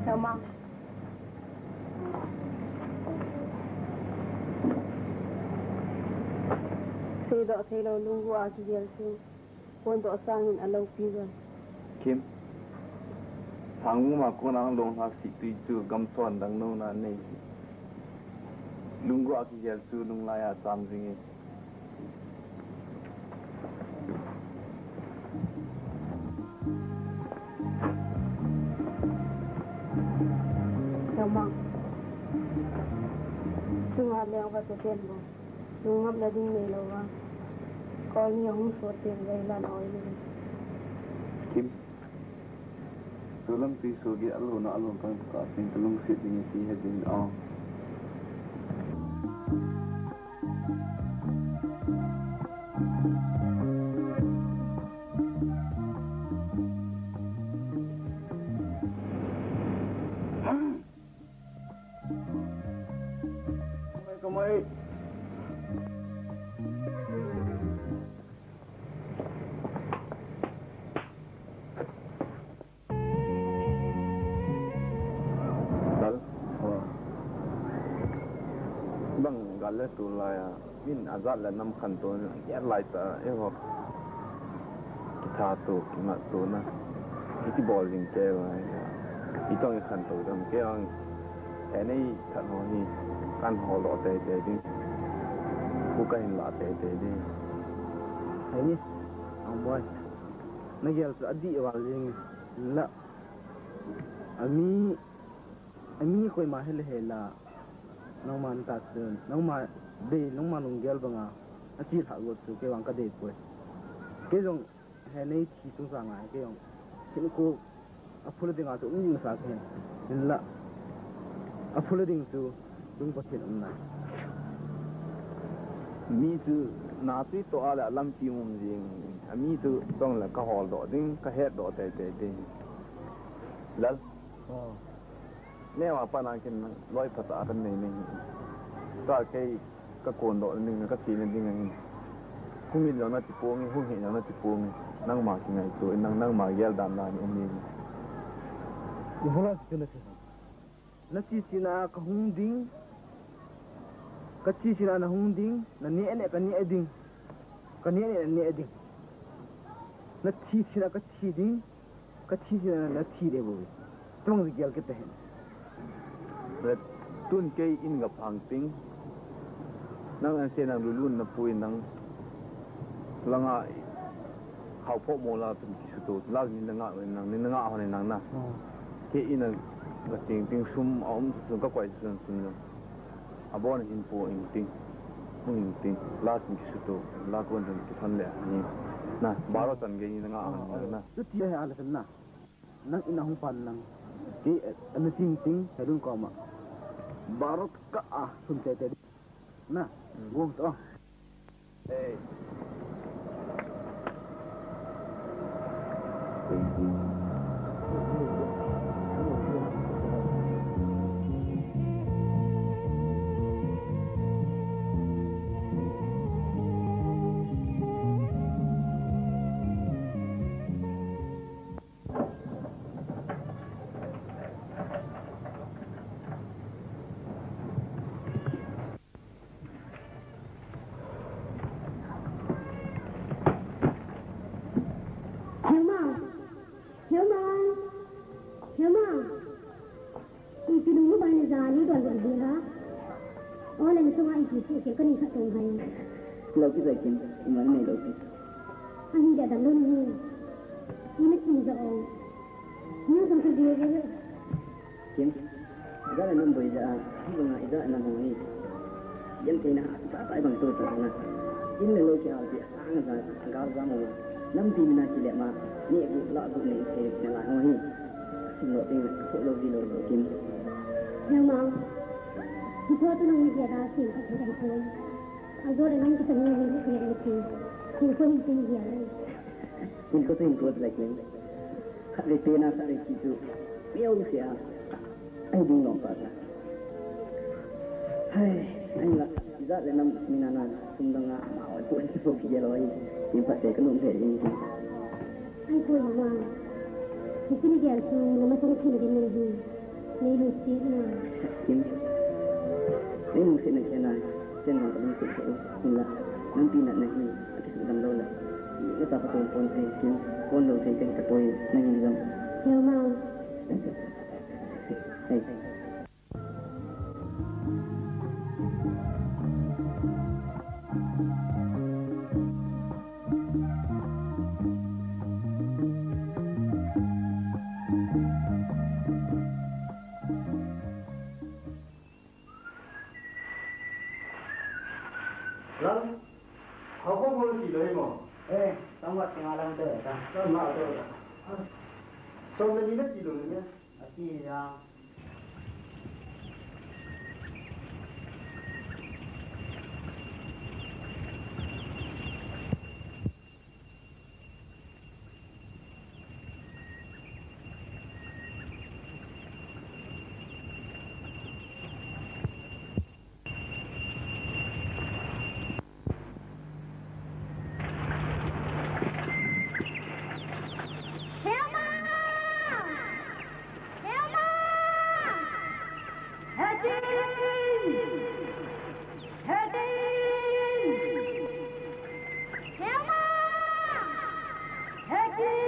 Lhomang. Seidoh theilou lunggel a kigel chu, pondoh sangin aloupi jon. Kim, Sangvum a kona hung longlhah sih tui chu gamson dang nona nei. Lunggel a kigel chu lunglai a cham jing e. Lhomang. Chunga leng va te ten bo. Lungngapna ding neilou va. Koi ni hung sot ten va ilan oi ni. Kim. Sulam tui sogi alona alon pang ka sing ka lungset ding ti he ding a. Kamai, kamai. Lal. Oh. Bang gal le tulai a, min ajat le nam khantou, gel lai ta, eiho. Kithat to, kingat to na. Iti bol jing kei vai. Itong ikhanto dam kei ang. Enei khat ho hi. Kan hol doh teitei ding. Khu kahin lah teitei ding. Hei ni, Angboi. Nagel chu adih val jing. La. Ami, ami koima hile hela. Nangma nata chu, nangma dei, nangma lunggel banga. Achi lhah got chu, kei vang kadei poi. Kei jong, he nei thi chungchang a, kei jong. Hinkho, aphul ding a chu, um ding sa kei. Hinla. Aphul ding chu, Chung Pathen umna. Mi chu na tui to a le lampi um jing. Ami chu tong le ka hol doh ding, ka het doh teitei ding. Lal. Oh. Neo a pat a kin loi phat a kan nei nei. Ka kei ka kon doh ding, ka thi na ding ahi. Hung in jong na ti pong e, hung hi jong na ti pong e. Nangma kingaito, nang, nangma gel dan dan um e. I bula chu na ti. Na thi thina ka hung ding. Ka thi thina na hung ding. Na neh neh ka neh ding. Ka neh neh na neh ding. Na thi thina ka thi ding. Ka thi thina na thi ding bou. Tong ri gel ke te hen. Le tun kei in ga phang ting. Nang an se nang lulun na pui nang. Langa Khao phoh mo la tun kisuto, la ni na nga, nang ni na nga ho ni nang na. Hmm. Kei in a, la ting ting sum, a um sum, ka koi sum sum na. A bon hin po in ting, in ting, la tun kisuto, la kon tun kithon le ni. Na, baro tan ge ni na nga ho ni nang na. Tu ti he ala na. Nang in a hung pan nang. Kei, eh, na ting ting, he lun ko ma. Baro ka a, sum te te. Na, hmm. Gong to. Helma! Helma! Helma! Ipi nung mobile jali don jali ha? Ole ni sunga ipi si ke kani kha tong hai. Lo ki zai kin, iman nei lo ki. Ahi le dan lon hi. Ina kin ja o. Ni song ka dia dia. Kim, ijat le naboi jeh a, hibanga ijat le naboi hi. Jen theina, sa sa ibang to ta na. In le lo ki hal ti, ang sa, gal sa mo. Nampi mina ki le ma, ni bu la bu ni thei na la ho hi. Sim lo ting, ko lo di lo lo Kim. Helma, ki ko to nang ni da sim ka thei ko. Ajo le nang ki ta ni ni ni ni. Sim ko ni tin ya. Sim ko tin ko like ni. Khat le pe na, khat le ki tu. Miau sia. Ai ding long pa ta. Hai, ai la, ijat le nam mina na, sum dang a, ma oi, pu, pu, ki gel oi. Kin pa te ka num the, kin, kin. Ai, pu, ma. Ki kin gel su, na ma song kin gel ni hi. Nei lu si na. Kin. Nei lu si na ke na, ken dang ka lu si ko, kin la. Nampi na na hi, a ki su dang lo la. Ni ka ta pa ton pon the, kin. Kon lo the, ken ka poi, na ni dang. Helma. Hey. Lam, hao ko mo ti lo mo. Eh, tang wat tang alam to ta. Tang ma to ta. Som ni na ti lo ni. Ati ya. Helma! Helma! Heading! Heading! Helma! Heading!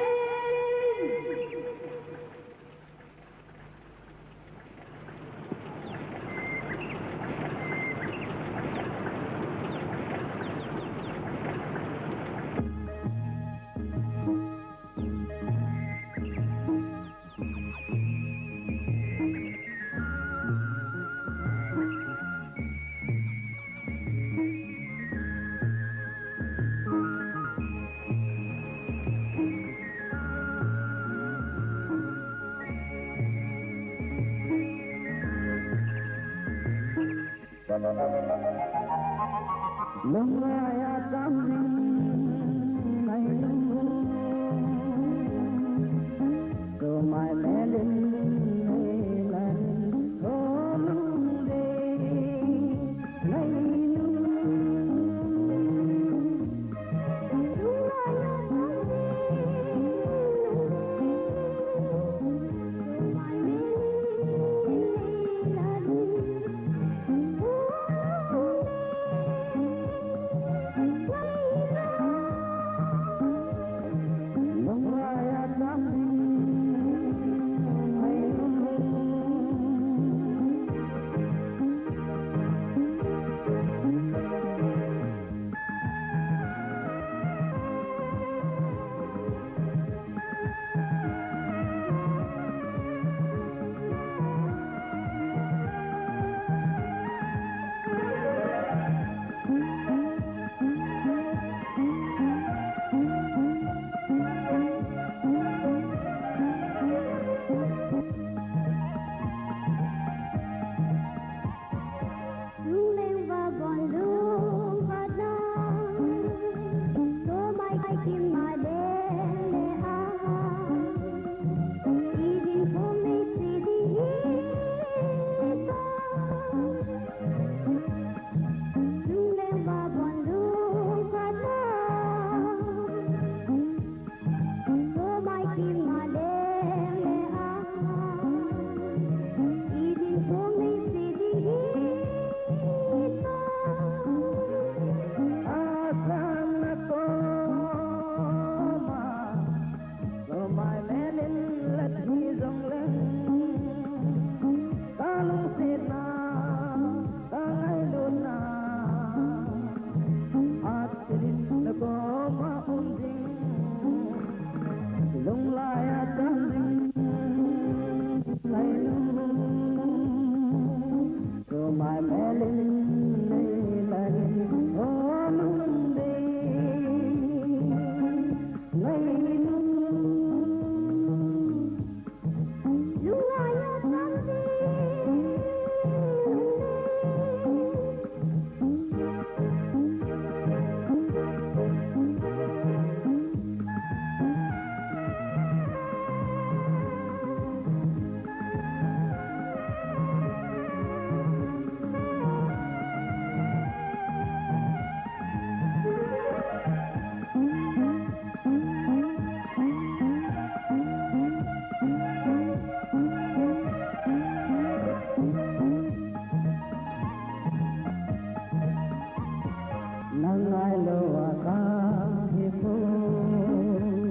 Nang ngailou a kahi poi,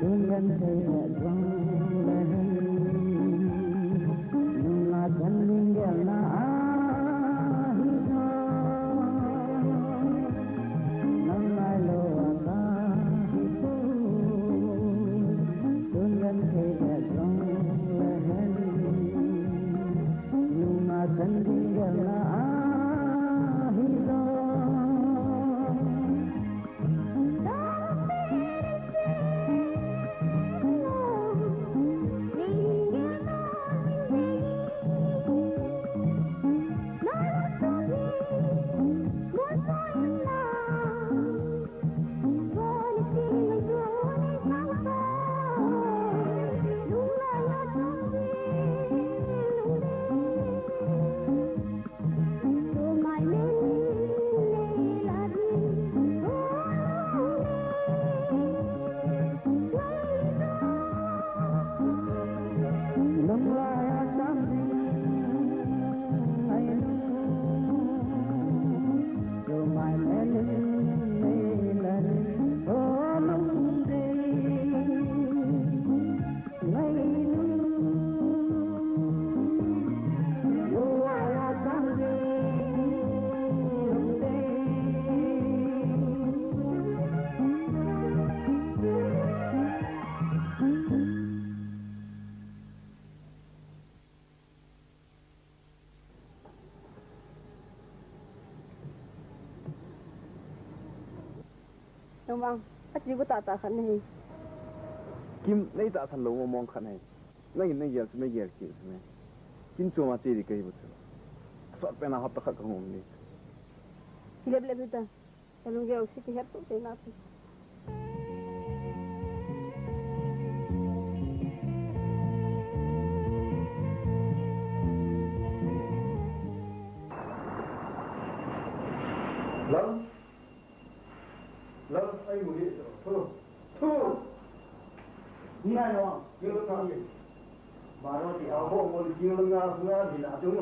tun genthei jongle hen, nunga chan ding gelna ahi poi. Nang ngailou a kahi poi, tun genthei jongle hen, nunga chan ding gelna ahi poi. Nang vang, achi bu tata khat nahi. Kim, nei tahsan lou mong mong khat nahi. Nangin nagel chu nagel kit chu ne. Kin chu ma che di kahi bu chu. Sot pen a hapta khat ka hung um ni. Hilep lep hita. Kalung gel si kihet tu te na tu. Lal. Lal, ai mu hi, thu, thu. Ni ngai no, ni lo thang ye. Baro ti a ho mo ni lo nga nga ni la tu.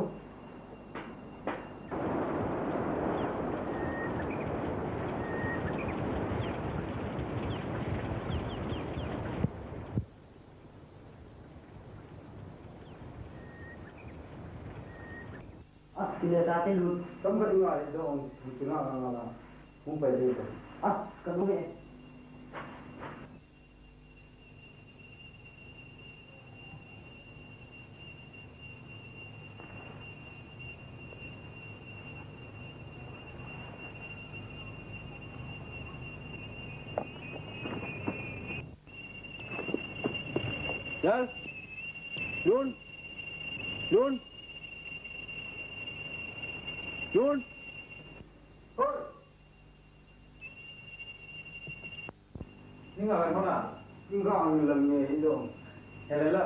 As, kile ta te lut. Tam ka dinga le dong, kile nga nga la. Hung pai de. As, ka lu he. Yes. Yun. Yun. Yun. Hoi. Ninga hai mana. Ninga ang lang ne indo. Helela.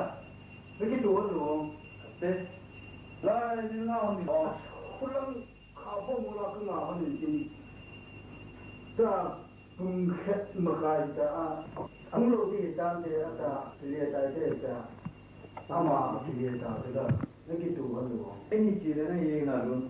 Naki tu lo. Te. La ninga ang ni. Kulang ka ho mo la ka nga han ni. Ta. Pung khat makai ta a, pung lo ti ta te a ta, kile ta te ta. Ama kile ta te ta. Na ki tu han lo. Ei ni chi le na ye na lo.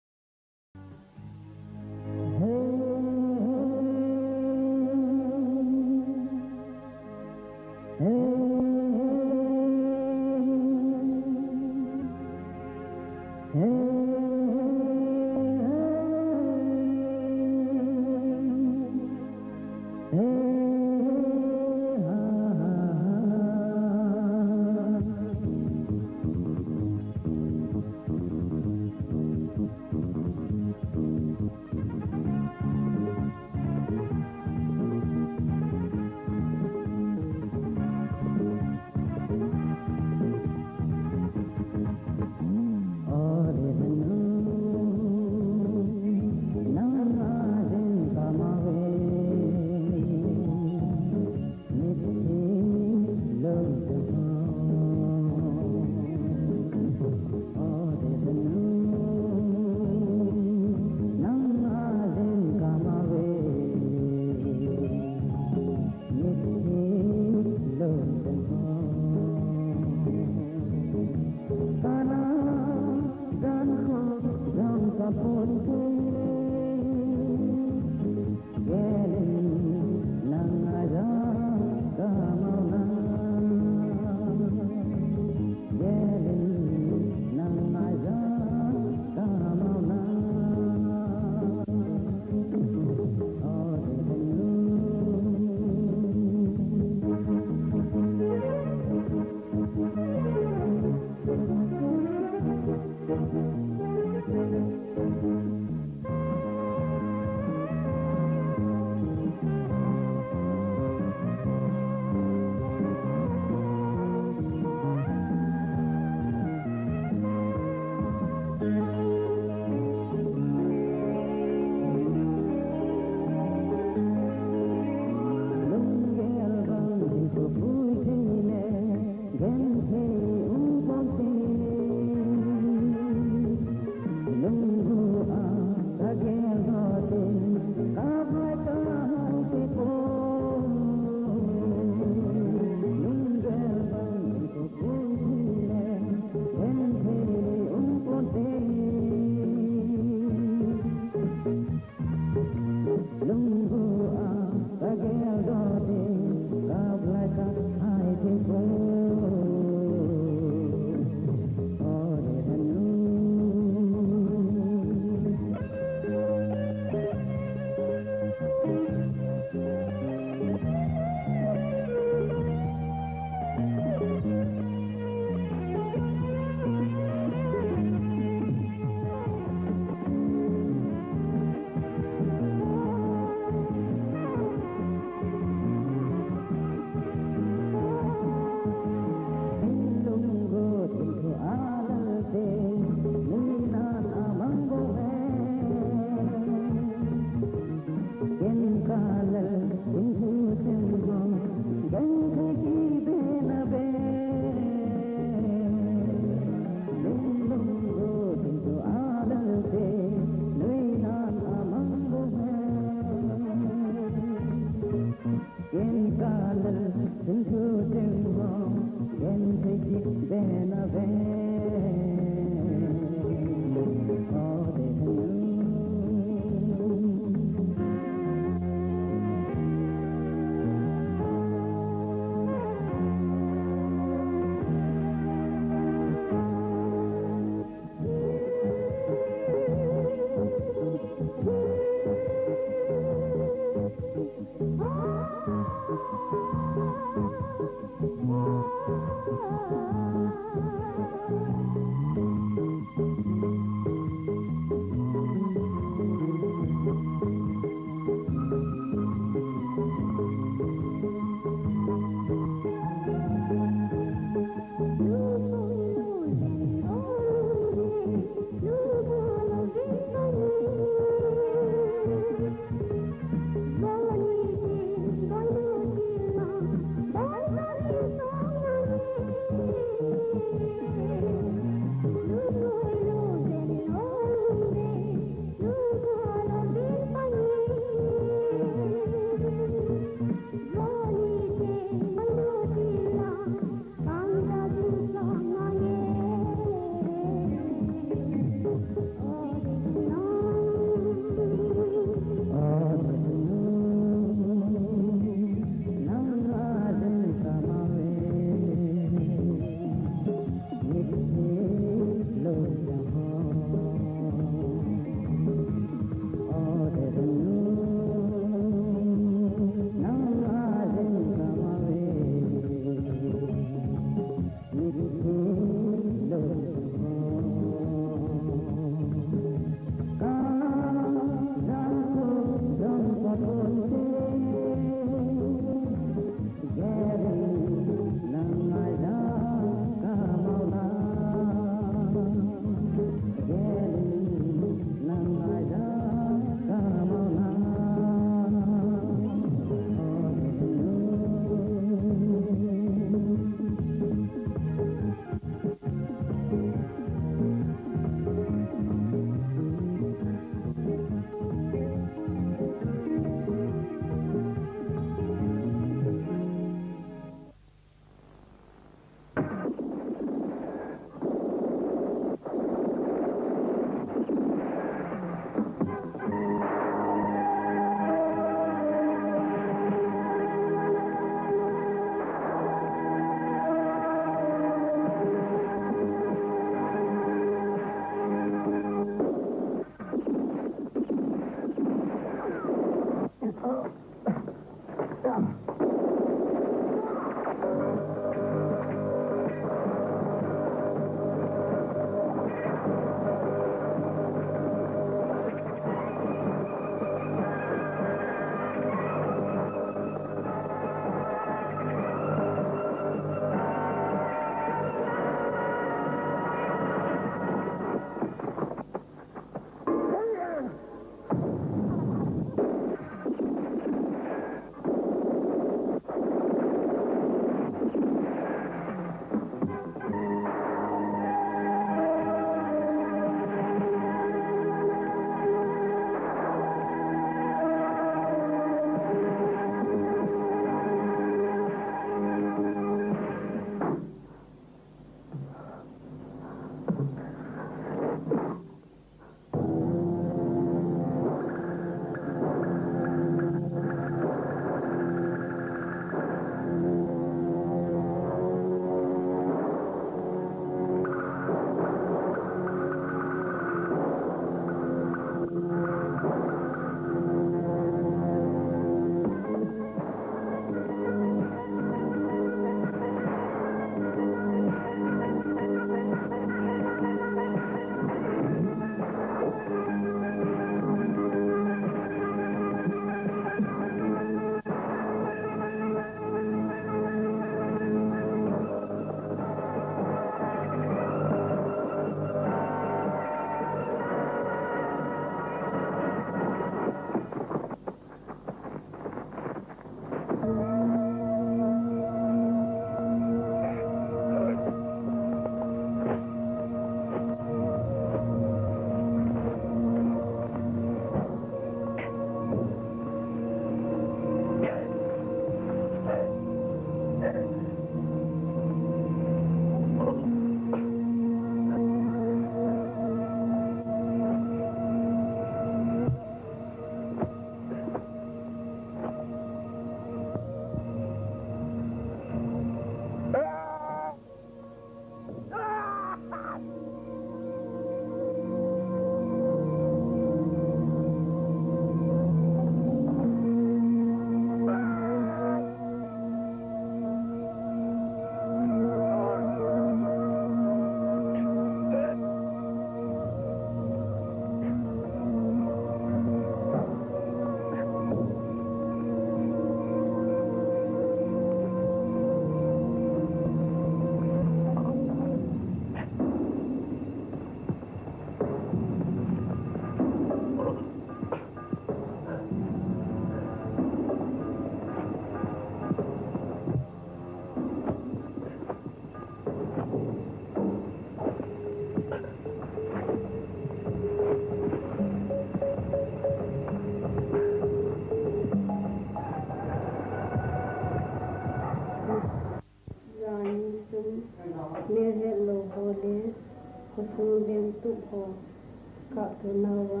Kaptu nauva,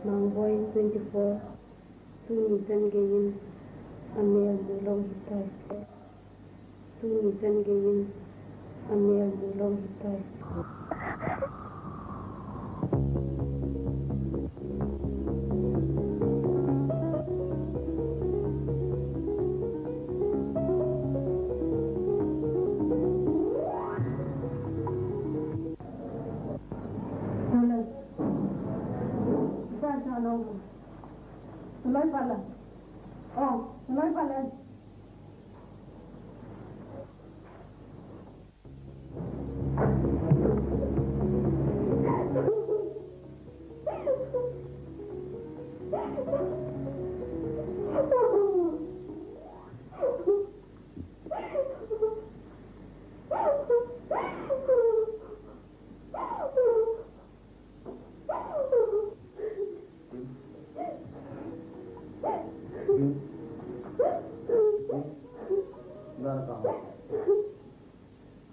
Mangboi twenty-four, tuni chan geiyin amel mulou hitai. Tuni chan geiyin amel mulou hitai. Tulai pala. Oh, tulai pala.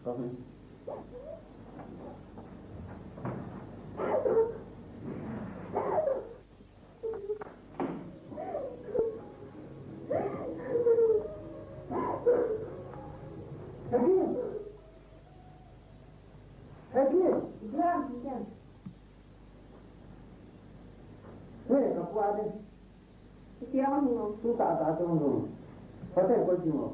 Happy! Happy! Hey, ka kuate. Sia ka hung. Tu ta ta tu hung. Pate ko ji mo.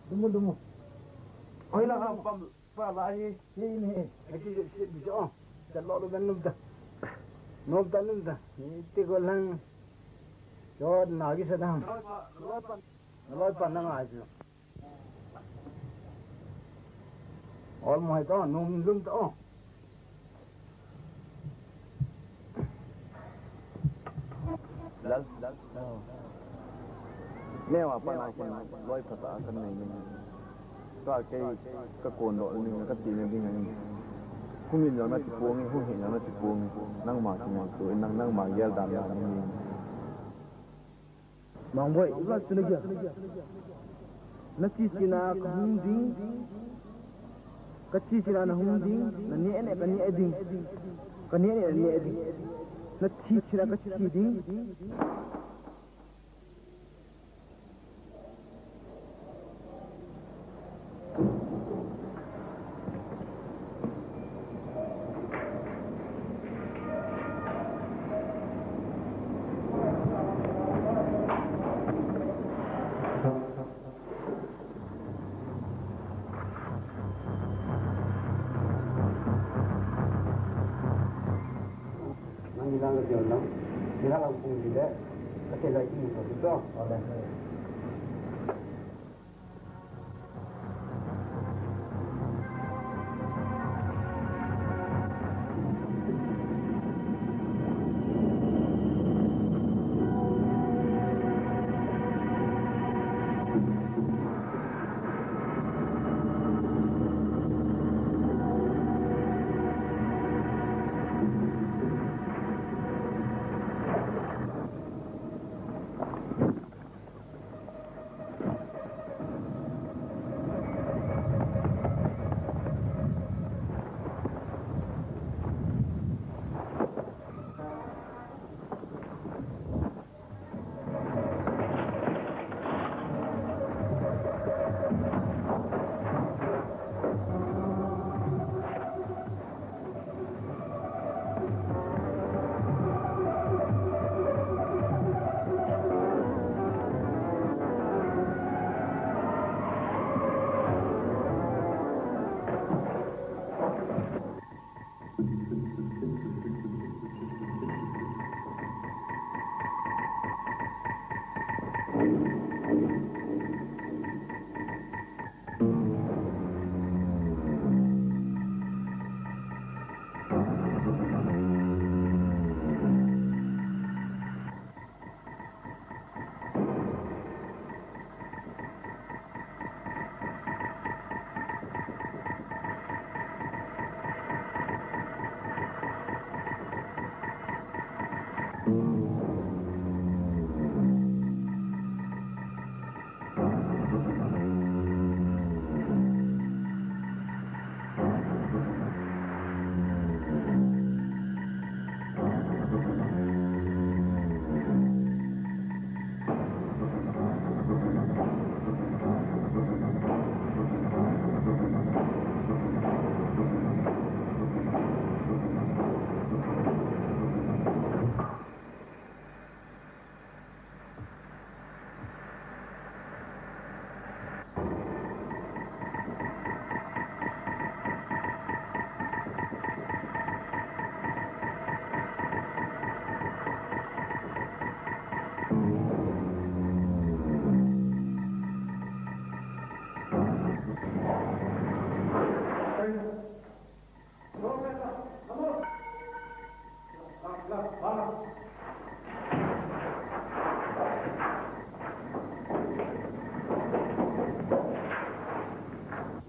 Dumu, dumu. Oi la, pam, pa la hi. Hi ni. Aki se bi jo. Jalo lo ben num da. Num da, num da. Ni ti ko lang. Jo na gi sa dam. Loi pa, loi pa na ngai jo. Ol mo hai to, num lum to. Lal, lal. Neo a pat na kin loi phatah a kan nei ni. Ka kei ka kon doh ni ka ti na ding ni. Hung in jong na ti pong, hung hin jong na ti pong. Nangma kingol tu, nang, nangma gel dan na ni. Mangboi, iba suna gel. Na chi chi na ka hung ding. Ka chi chi na na hung ding. Na ne ne ka ne ding. Ka ne ne na ne ding. Na chi chi na ka chi ding. Nang hilang ka tiu nang, hilang ang pung di le, ka te lai ki mu to di to.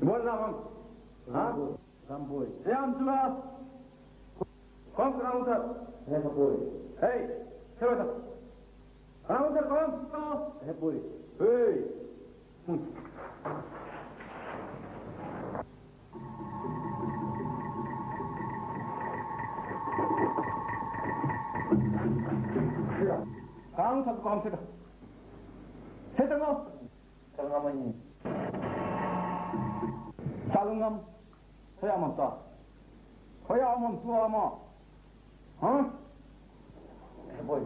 Bol na bang. Ha? Ramboi. Siam chula. Kom rang sat. He, Ramboi. Hey, siapa tu? Rang sat kom. He, Ramboi. Hey. Hmm. Kang sat kom sida. Sida mo. Salngam ani. Salngam. Hoiya man ta. Hoiya man tua ma. Ha? Eh, boy.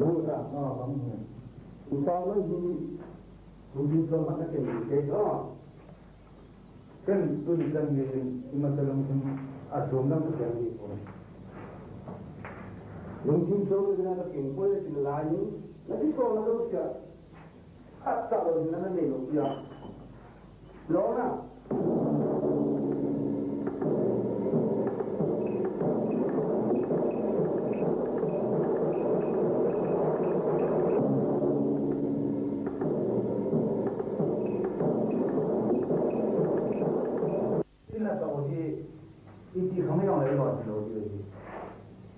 Uta, ah, bang. Uta lo hi, lungthim chom khat na kei, kei lo. Ken tuni chan gei in, ima chalung in, achom lang ka kei po. Lungthim chom na kei po, ken lai in, na ki so na lo sia. Khat cha lo in, na nei lo sia. Lo na. Ina tao hi, iti khang jong le lo ti lo ti hi.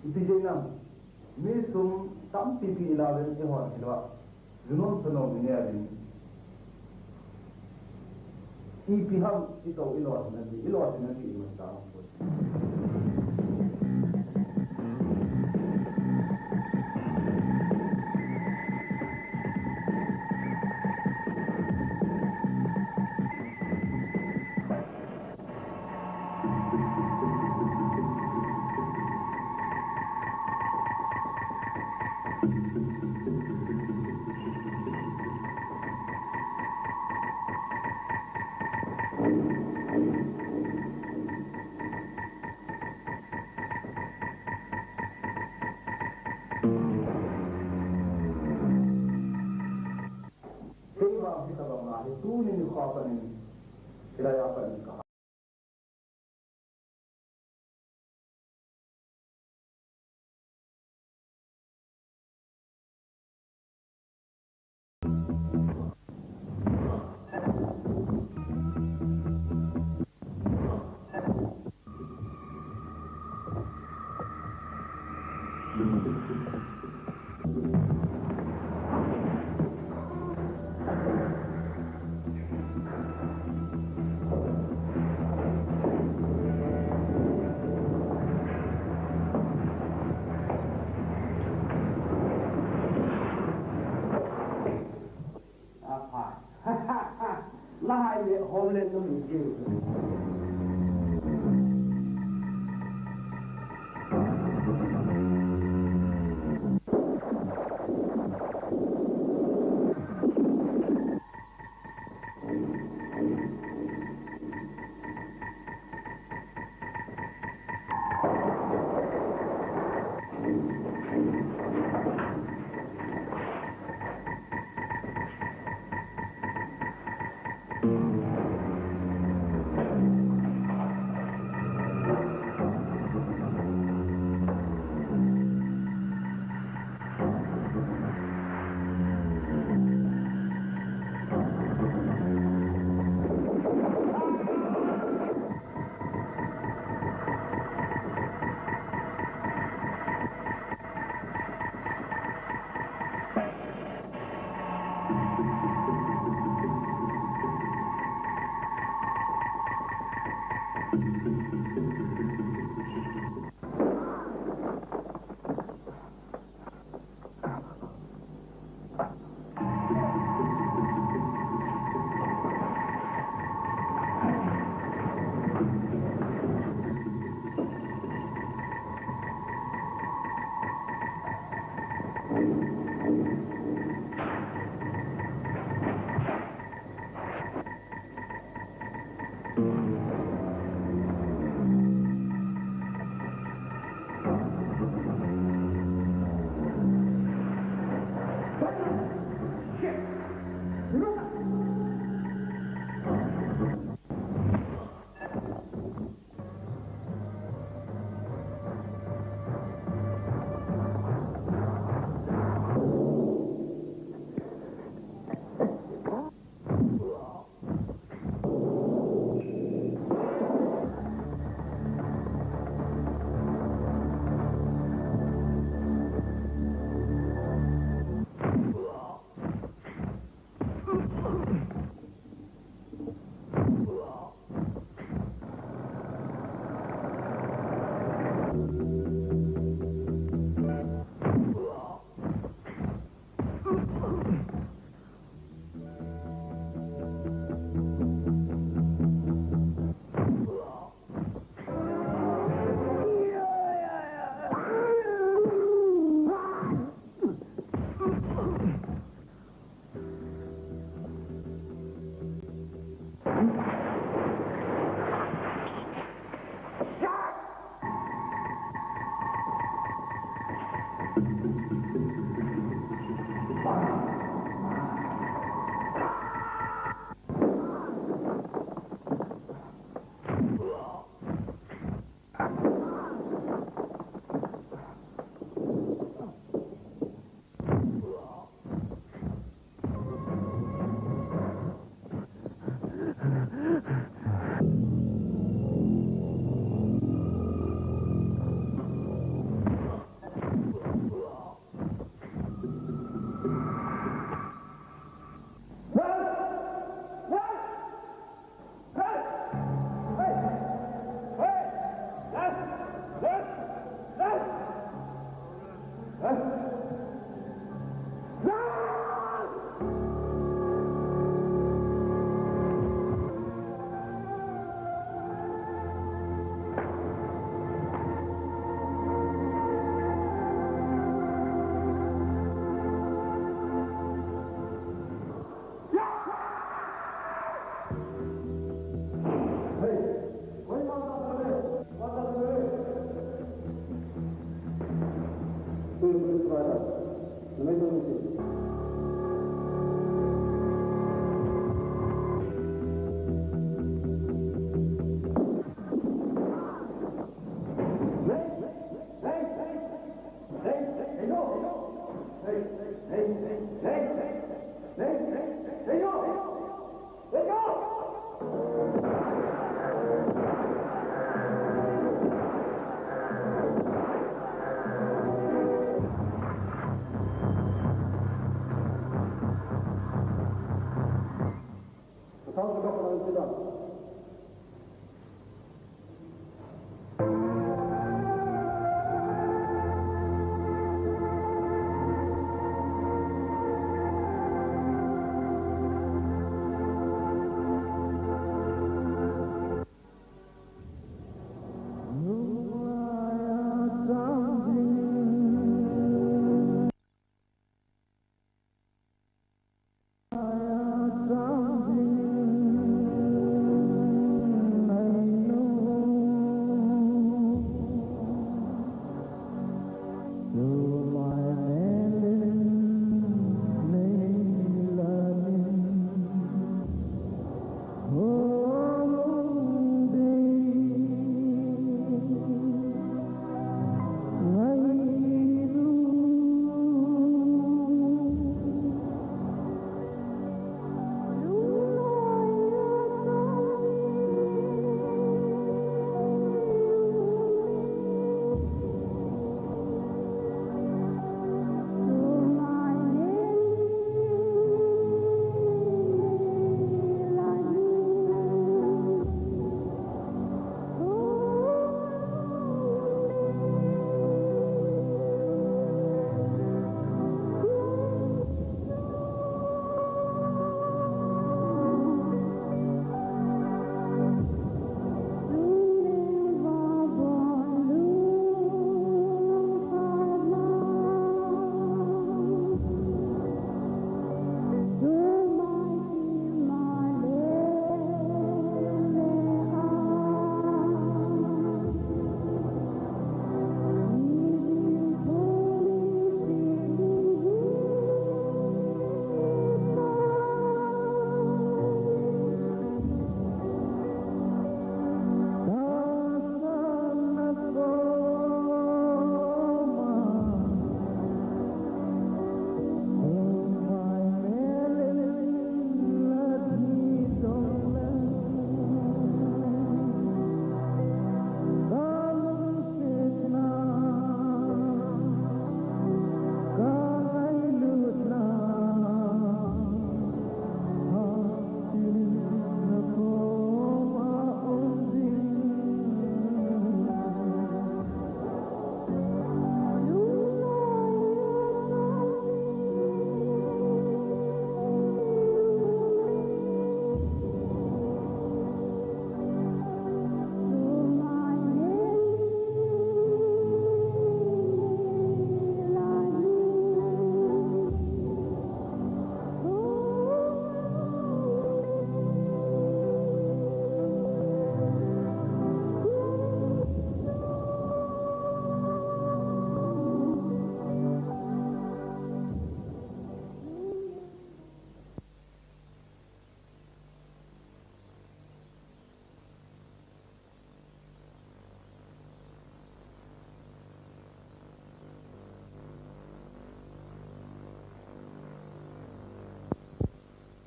Iti je nam, mi sum tampi pi ila le ti hon ti lo. Junom sunom ni ne a din. Ipi ham, ito, ilo, nati, ilo, nati, ima ta. Kei vang hitabang a hi tuni nikho panin, hilai a panin ka Lahai le hom le num jing. Wake up! Wake up!